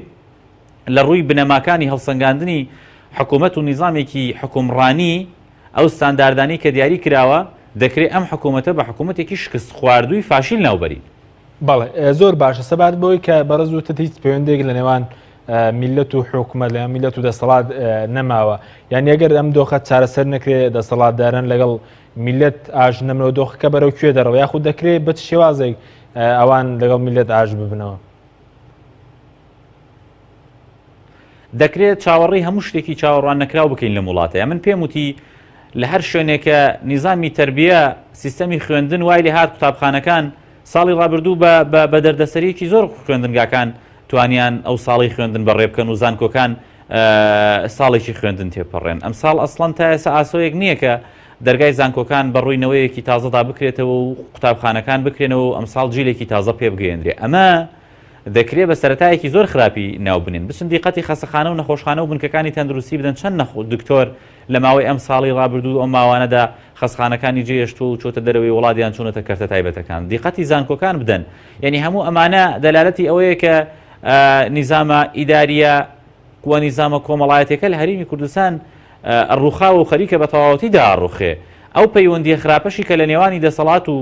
لە ڕووی بنەماکانی هەڵسەنگاندنی حکوومەت و نیزامێکی حوکمڕانی، ئەو ستانداردانەی کە دیاری کراوە، دەکرێ ئەم حکوومەتە بە حکوومەتێکی شکستخواردووی فاشیل ناو بەرین. بەڵێ زۆر باشە سەبارەت بەوەی کە بەڕێز وتت هیچ پەیوەندێک لە نێوان میلەت و حکومەت لە میلەت و دەسەڵات نەماوە یان ئەگەر ئەم دۆخە چارەسەر نەکرێ دەسەڵاتداران لەگەڵ میلەت ئاش نەمنەوە دۆخەکە بەرەو کوێ دەڕەوە یاخود دەکرێت بە چ شێوازێک ئەوان لەگەڵ میلەت ئاش ببنەوە؟ دەکرێت چاوەڕێی هەموو شتێکی چاوەڕوان نەکراو بکەین لەم وڵاتەیە من پێم وتی لە هەر شوێنێکە نیزامی تربیە سیستەمی خوێندن وای لێ هات قوتابخانەکان ساڵی ڕابردوو بە دەردەسەریەکی زۆر خوێندنگاکان توانیان ئەو ساڵی خوێندن بەڕێ بکەن و زانکۆکان ساڵێکی خوێندن تێپەڕێن ئەم ساڵ ئەسڵەن تا ئێستا ئاسۆیەک نییە کە دەرگای زانکۆکان بەڕووی نەوەیەکی تازەدا بکرێتەوە و قوتابخانەکان بکرێنەوە و ئەمساڵ جیلێکی تازە پێ بگەیەندرێ ئەمە دەکرێ بە سەرەتایەکی زۆر خراپی ناو بنێن. بچن دیقەتی خەسەخانە و نەخۆشخانە و بنکەکانی تەندروستی بدەن چەند نەخ دکتۆر لە ماوەی ئەم ساڵی ڕابردوو و ئەم ماوانەدا خەسخانەکانی جێهێشتووە و چۆتە دەرەوەی وڵات یان چوونەتە کەرتە تایبەتەکان. دیقەتی زانکۆکان بدەن. یانی هەموو ئەمانە دەلالەتی ئەوەیە کە نیزامە ئیدارییە و نیزامە کۆمەڵایەتیەکە لە هەرێمی کوردستان ڕووخاوە و خەریکە بە تەواوەتی داڕوخێ. ئەو پەیوەندییە خراپەشی کە لە نێوانی دەسەڵات و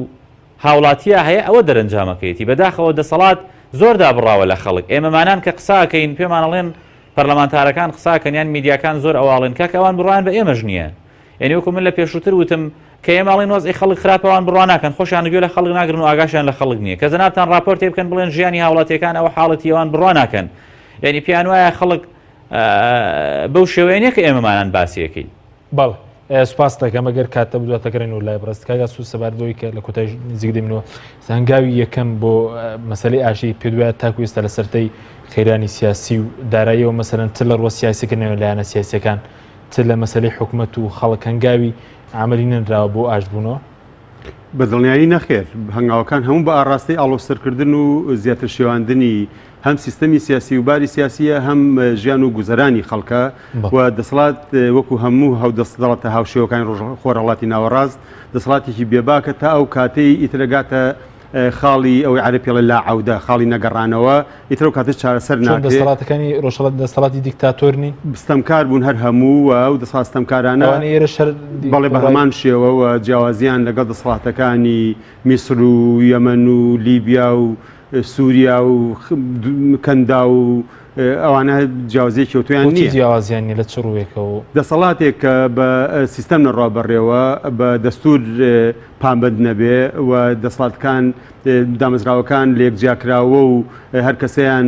هاوڵاتیا هەیە ئەوە دەرەنجامەکەیەتی بەداخەوە دەسەڵات زۆر دابڕاوە لە خەڵک ئێمەمانان کە قساکەین پێمان ئەڵێن پەرلەمانتارەکان قساکەن یان میدیاکان زۆر ئەواڵێن کاکە ئەوان بڕوایان بە ئێمەش نییە یعنی وەکو من لە پێشووتر وتم کە ئێمە ئەڵێن وەزعی خەڵک خراپە ئەوان بڕوا ناکەن خۆشیان گوێ لە خەڵک ناگرن و ئاگاشیان لە خەڵک نییە کە جەنابتان ڕاپۆرتێ بکەن بڵێن ژیانی هاوڵاتیەکان ئەوە حاڵەتی ئەوان بڕوا ناکەن یعنی پێیان وایە خەڵک بەو شێوەیە نییە کە ئێمەمانان باسیەکەین. بەڵێ سوپاست دەکەم ئەگەر کاتە بدوات دەگەڕێنەوە لای بەڕێز کاک ئاسو سەبارەت بەوەی کە لە کۆتایی نزیک دەبینەوە هەنگاوی یەکەم بۆ مەسەلەی ئاشتی پێت وایە تاکو ئێستا لە سەرتەی قەیرانی سیاسی و داراییەوە مەسەلەن چ لە ڕووە سیاسیەکانەوە لایەنە سیاسیەکان چ لە مەسەلەی حکومەت و خەڵک هەنگاوی عەمەلی نەنراوە بۆ ئاشتبوونەوە؟ بە دڵنیایی نەخێر، هەنگاوەکان هەموو بە ئاڕاستەی ئاڵۆزترکردن و زیاتر شێواندنی هەم سیستەمی سیاسی و باری سیاسیە هەم ژیان و گوزەرانی خەڵکە و دەسەڵات وەکو هەموو هاودەسەڵاتە هاوشێوەکانی ڕۆژ خۆرهەڵاتی ناوەڕاست دەسەڵاتێکی بێباکە تا ئەو کاتەی ئیترەگاتە خاڵی ئەوەی عەرەب پێڵێ لا عەودە، خاڵی نەگەڕانەوە، ئیتر ئەو کاتەش چارەسەر چۆن ناکرێ. دەسەڵاتەکانی ڕۆژهەڵات دەسەڵاتی دیکتاتۆر نین؟ ستەمکار بوون هەر هەموو و ئەو دەسەڵات ستەمکارانە ئەوانەی ئێرەش هەر بەڵێ بە بڕای هەمان شێوە و جیاوازیان لەگەڵ دەسەڵاتەکانی میسر و یەمەن و لیبیا و سووریا و کەنداو و ئەوانە جیاوازیەکی ئەوتۆیان بۆچی نییە. جیاوازیان نییە لە چ ڕووێکەوە؟ دەسەڵاتێک کە بە سیستەم نەڕوا بەڕێوە، بە دەستوور پابەند نەبێ و دەسەڵاتەکان دامەزراوەکان لێک جیاکراوە و هەر کەسەیان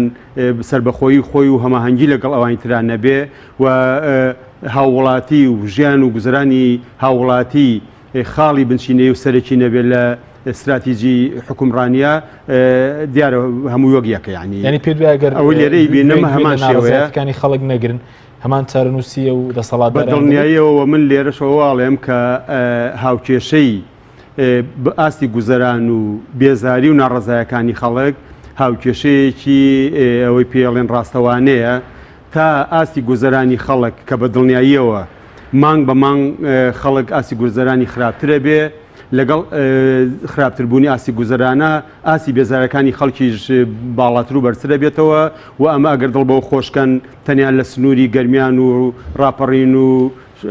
سەربەخۆیی خۆی و هەماهەنگی لەگەڵ ئەوانی ترا نەبێ و هاووڵاتی و ژیان و گوزەرانی هاووڵاتی خاڵی بنچینەیی و سەرەکی نەبێ لە ستراتیجی حوکمڕانیە دیارە هەموو وەک یەکە یانی یانی پێت وایە گەر ئەوەی لێرەی بینم گوێ هەمان لە شێوەیە ناڕەزایەتیەکانی خەڵک نەگرن هەمان چارەنووسیە و بە دەسەڵاتداران دەبێت؟ دڵنیاییەوە من لێرەشەوە واڵێم کە هاوکێشەی ئاستی گوزەران و بێزاری و ناڕەزایەکانی خەڵک هاوکێشەیەکی ئەوەی پێڵێن ڕاستەوانەیە تا ئاستی گوزەرانی خەڵک کە بە دڵنیاییەوە مانگ بە مانگ خەڵک ئاستی گوزەرانی خراپترە بێ لەگەڵ خراپتربوونی ئاستی گوزەرانە ئاستی بێزارەکانی خەڵکیش باڵاتر و بەرزترە بێتەوە و ئەمە ئەگەر دڵ بەو خۆشکەن تەنیا لە سنووری گەرمیان و ڕاپەڕین و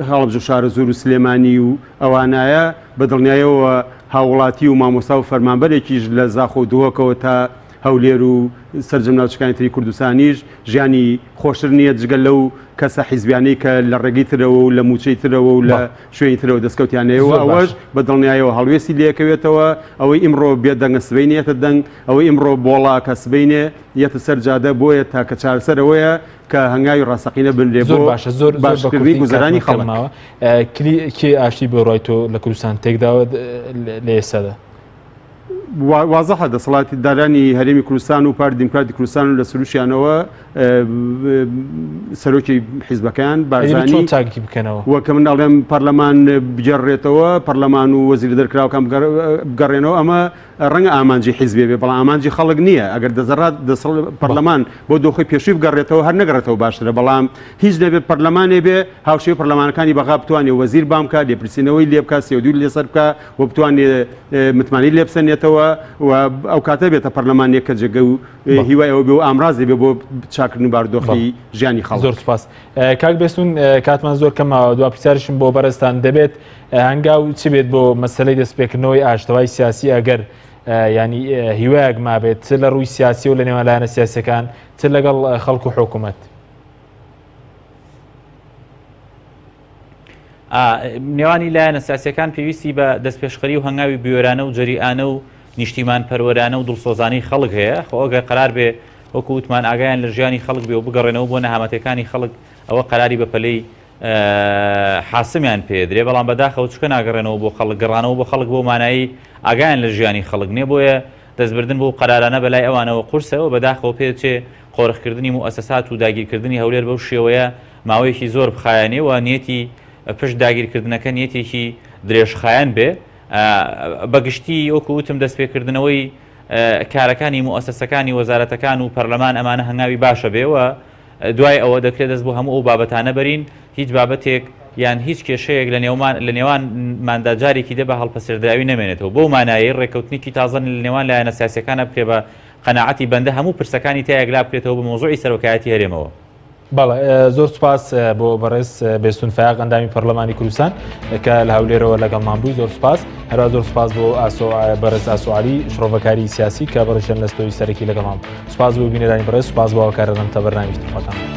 هەڵەبجە و شارەزوور و سلێمانی و ئەوانایە بە دڵنیایەوە هاووڵاتی و مامۆستا و فەرمانبەرێکیش لە زاخۆ و دهۆکەوە تا هەولێر و سەرجەم ناوچەکانی تری کوردستانیش ژیانی خۆشتر نییە جگە لەو کەسە حیزبیانەی کە لە ڕێگەی ترەوە و لە مووچەی ترەوە و لە شوێنی ترەوە دەستکەوتیان هەیە و ئەوەش بە دڵنیایەوە هەڵوێستی لێکەوێتەوە ئەوەی ئیمڕۆ بێ دەنگە سبەینێ یەتە دەنگ ئەوەی ئیمڕۆ بۆڵا کە سبەینێ یەتە سەر جادە بۆیە تاکە چارەسەر ئەوەیە کە هەنگاوی ڕاستەقینە بنرێ زۆر بۆ باشە زۆر زۆر بە باشکردنی کورتی گوزەرانی کاتمان کەم خەڵک. ماوە کلی کێ ئاشتی بۆ ڕای تۆ لە کوردستان تێکداوە لە ئێستادا؟ وازحە دەسەڵاتی دارانی هەرێمی کوردستان و پارتی دیموکراتی کوردستان و لە سروشیانەوە سەرۆکی حیزبەکەیان بارزانی چاکی بکەنەوە وەکە من ئەڵێم پەرلەمان بگەڕێتەوە پەرلەمان و وەزیری دەرکراوەکان بگەڕێنەوە ئەمە ڕەنگە ئامانجی حیزبێ بێ بەڵام ئامانجی خەڵک نییە ئەگەر دەزەڕات دەسەڵ پەرلەمان بۆ دۆخی پێشووی بگەڕێتەوە هەر نەگەڕێتەوە باشترە بەڵام هیچ نەبێت پەرلەمانێ بێ هاوشێوەی پەرلەمانەکانی بەغا بتوانێ وەزیر بام بکات لێپرسینەوەی لێ بکات سێودووی لەسەر بکات و بتوانێ متمانەی لێ بسەنێتەوە و ئەو کاتە بێتە پەرلەمانێک کە جێگە و هیوای ئەوە بێ و ئامرازێ بێ بۆ چاکردن بارودۆخی ژیانی خەڵک. زۆر سوپاس کاک بێستون کاتمان زۆر کەم ماوە دوا پرسیارشم بۆ بەڕێزتان دەبێت هەنگاو چ بێت بۆ مەسەلەی دەستپێکردنەوەی ئاشتەوای سیاسی ئەگەر ینی هیوایەک مابێت چ لە ڕووی سیاسی و لە نێوان لایەنە سیاسەکان چ لەگەڵ خەڵک و حکوومەت؟ نێوانی لایەنە سیاسیەکان پێویستی بە دەستپێشخەری و هەنگاوی بوێرانە و جەریئانە و نیشتیمان پەروەرانە و دڵسۆزانەی خەڵک هەیە خۆ ئەگەر قەرار بێ وەکو وتمان ئاگایان لە ژیانی خەڵک بێ و بگەڕێنەوە بۆ نەهامەتەکانی خەڵک ئەوە قەراری بەپەلەی حاسمیان پێدرێ بەڵام بەداخەوە چکە ناگەڕێنەوە بۆ خەڵک گەڕانەوە بۆ خەڵک بۆ مانایی ئاگایان لە ژیانی خەڵک نییە بۆیە دەستبردن بۆ قەرارانە بەلای ئەوانەوە قورسەوە بەداخەوە پێچێ قۆرخکردنی موئەسەسات و داگیرکردنی هەولێر بەو شێوەیە ماوەیەکی زۆر بخایەنێ و نیەتی پشت داگیرکردنەکە نیەتێکی درێژخایەن بێ. بە گشتی وەکو وتم دەستپێکردنەوەی کارەکانی موئەسەسەکانی وەزارەتەکان و پەرلەمان ئەمانە هەنگاوی باشە بێ و دوای ئەوە دەکرێت دەست بۆ هەموو ئەو بابەتانە بەرین هیچ بابەتێک یان هیچ کێشەیەک لە نێومان لە نێوانماندا جارێکی دە بە هەڵپەسێردراوی نەمێنێتەوە بەو مانایەی ڕێککەوتنێکی تازە لە نێوان لایەنە سیاسیەکانە بکرێ بە قەناعەتی بەندە هەموو پرسەکانی تا یەکلا بکرێتەوە بە مەوزوعی سەرۆکایەتی هەرێمەوە. بەڵێ زۆر سوپاس بۆ بەڕێز بێستون فایەق ئەندامی پەرلەمانی کوردستان کە لە هەولێرەوە لەگەڵمان بووی زۆر سوپاس هەروە زۆر سوپاس بۆ ئاسۆ بەڕێز ئاسۆعالی شرۆڤەکاری سیاسی کە بەڕێژیان لە ستۆی سەرەکی لەگەڵمان سوپاس بۆ بینەرانی بەڕێز سوپاس بۆ هاوکارانم تا بەرنامەی تر خۆتان.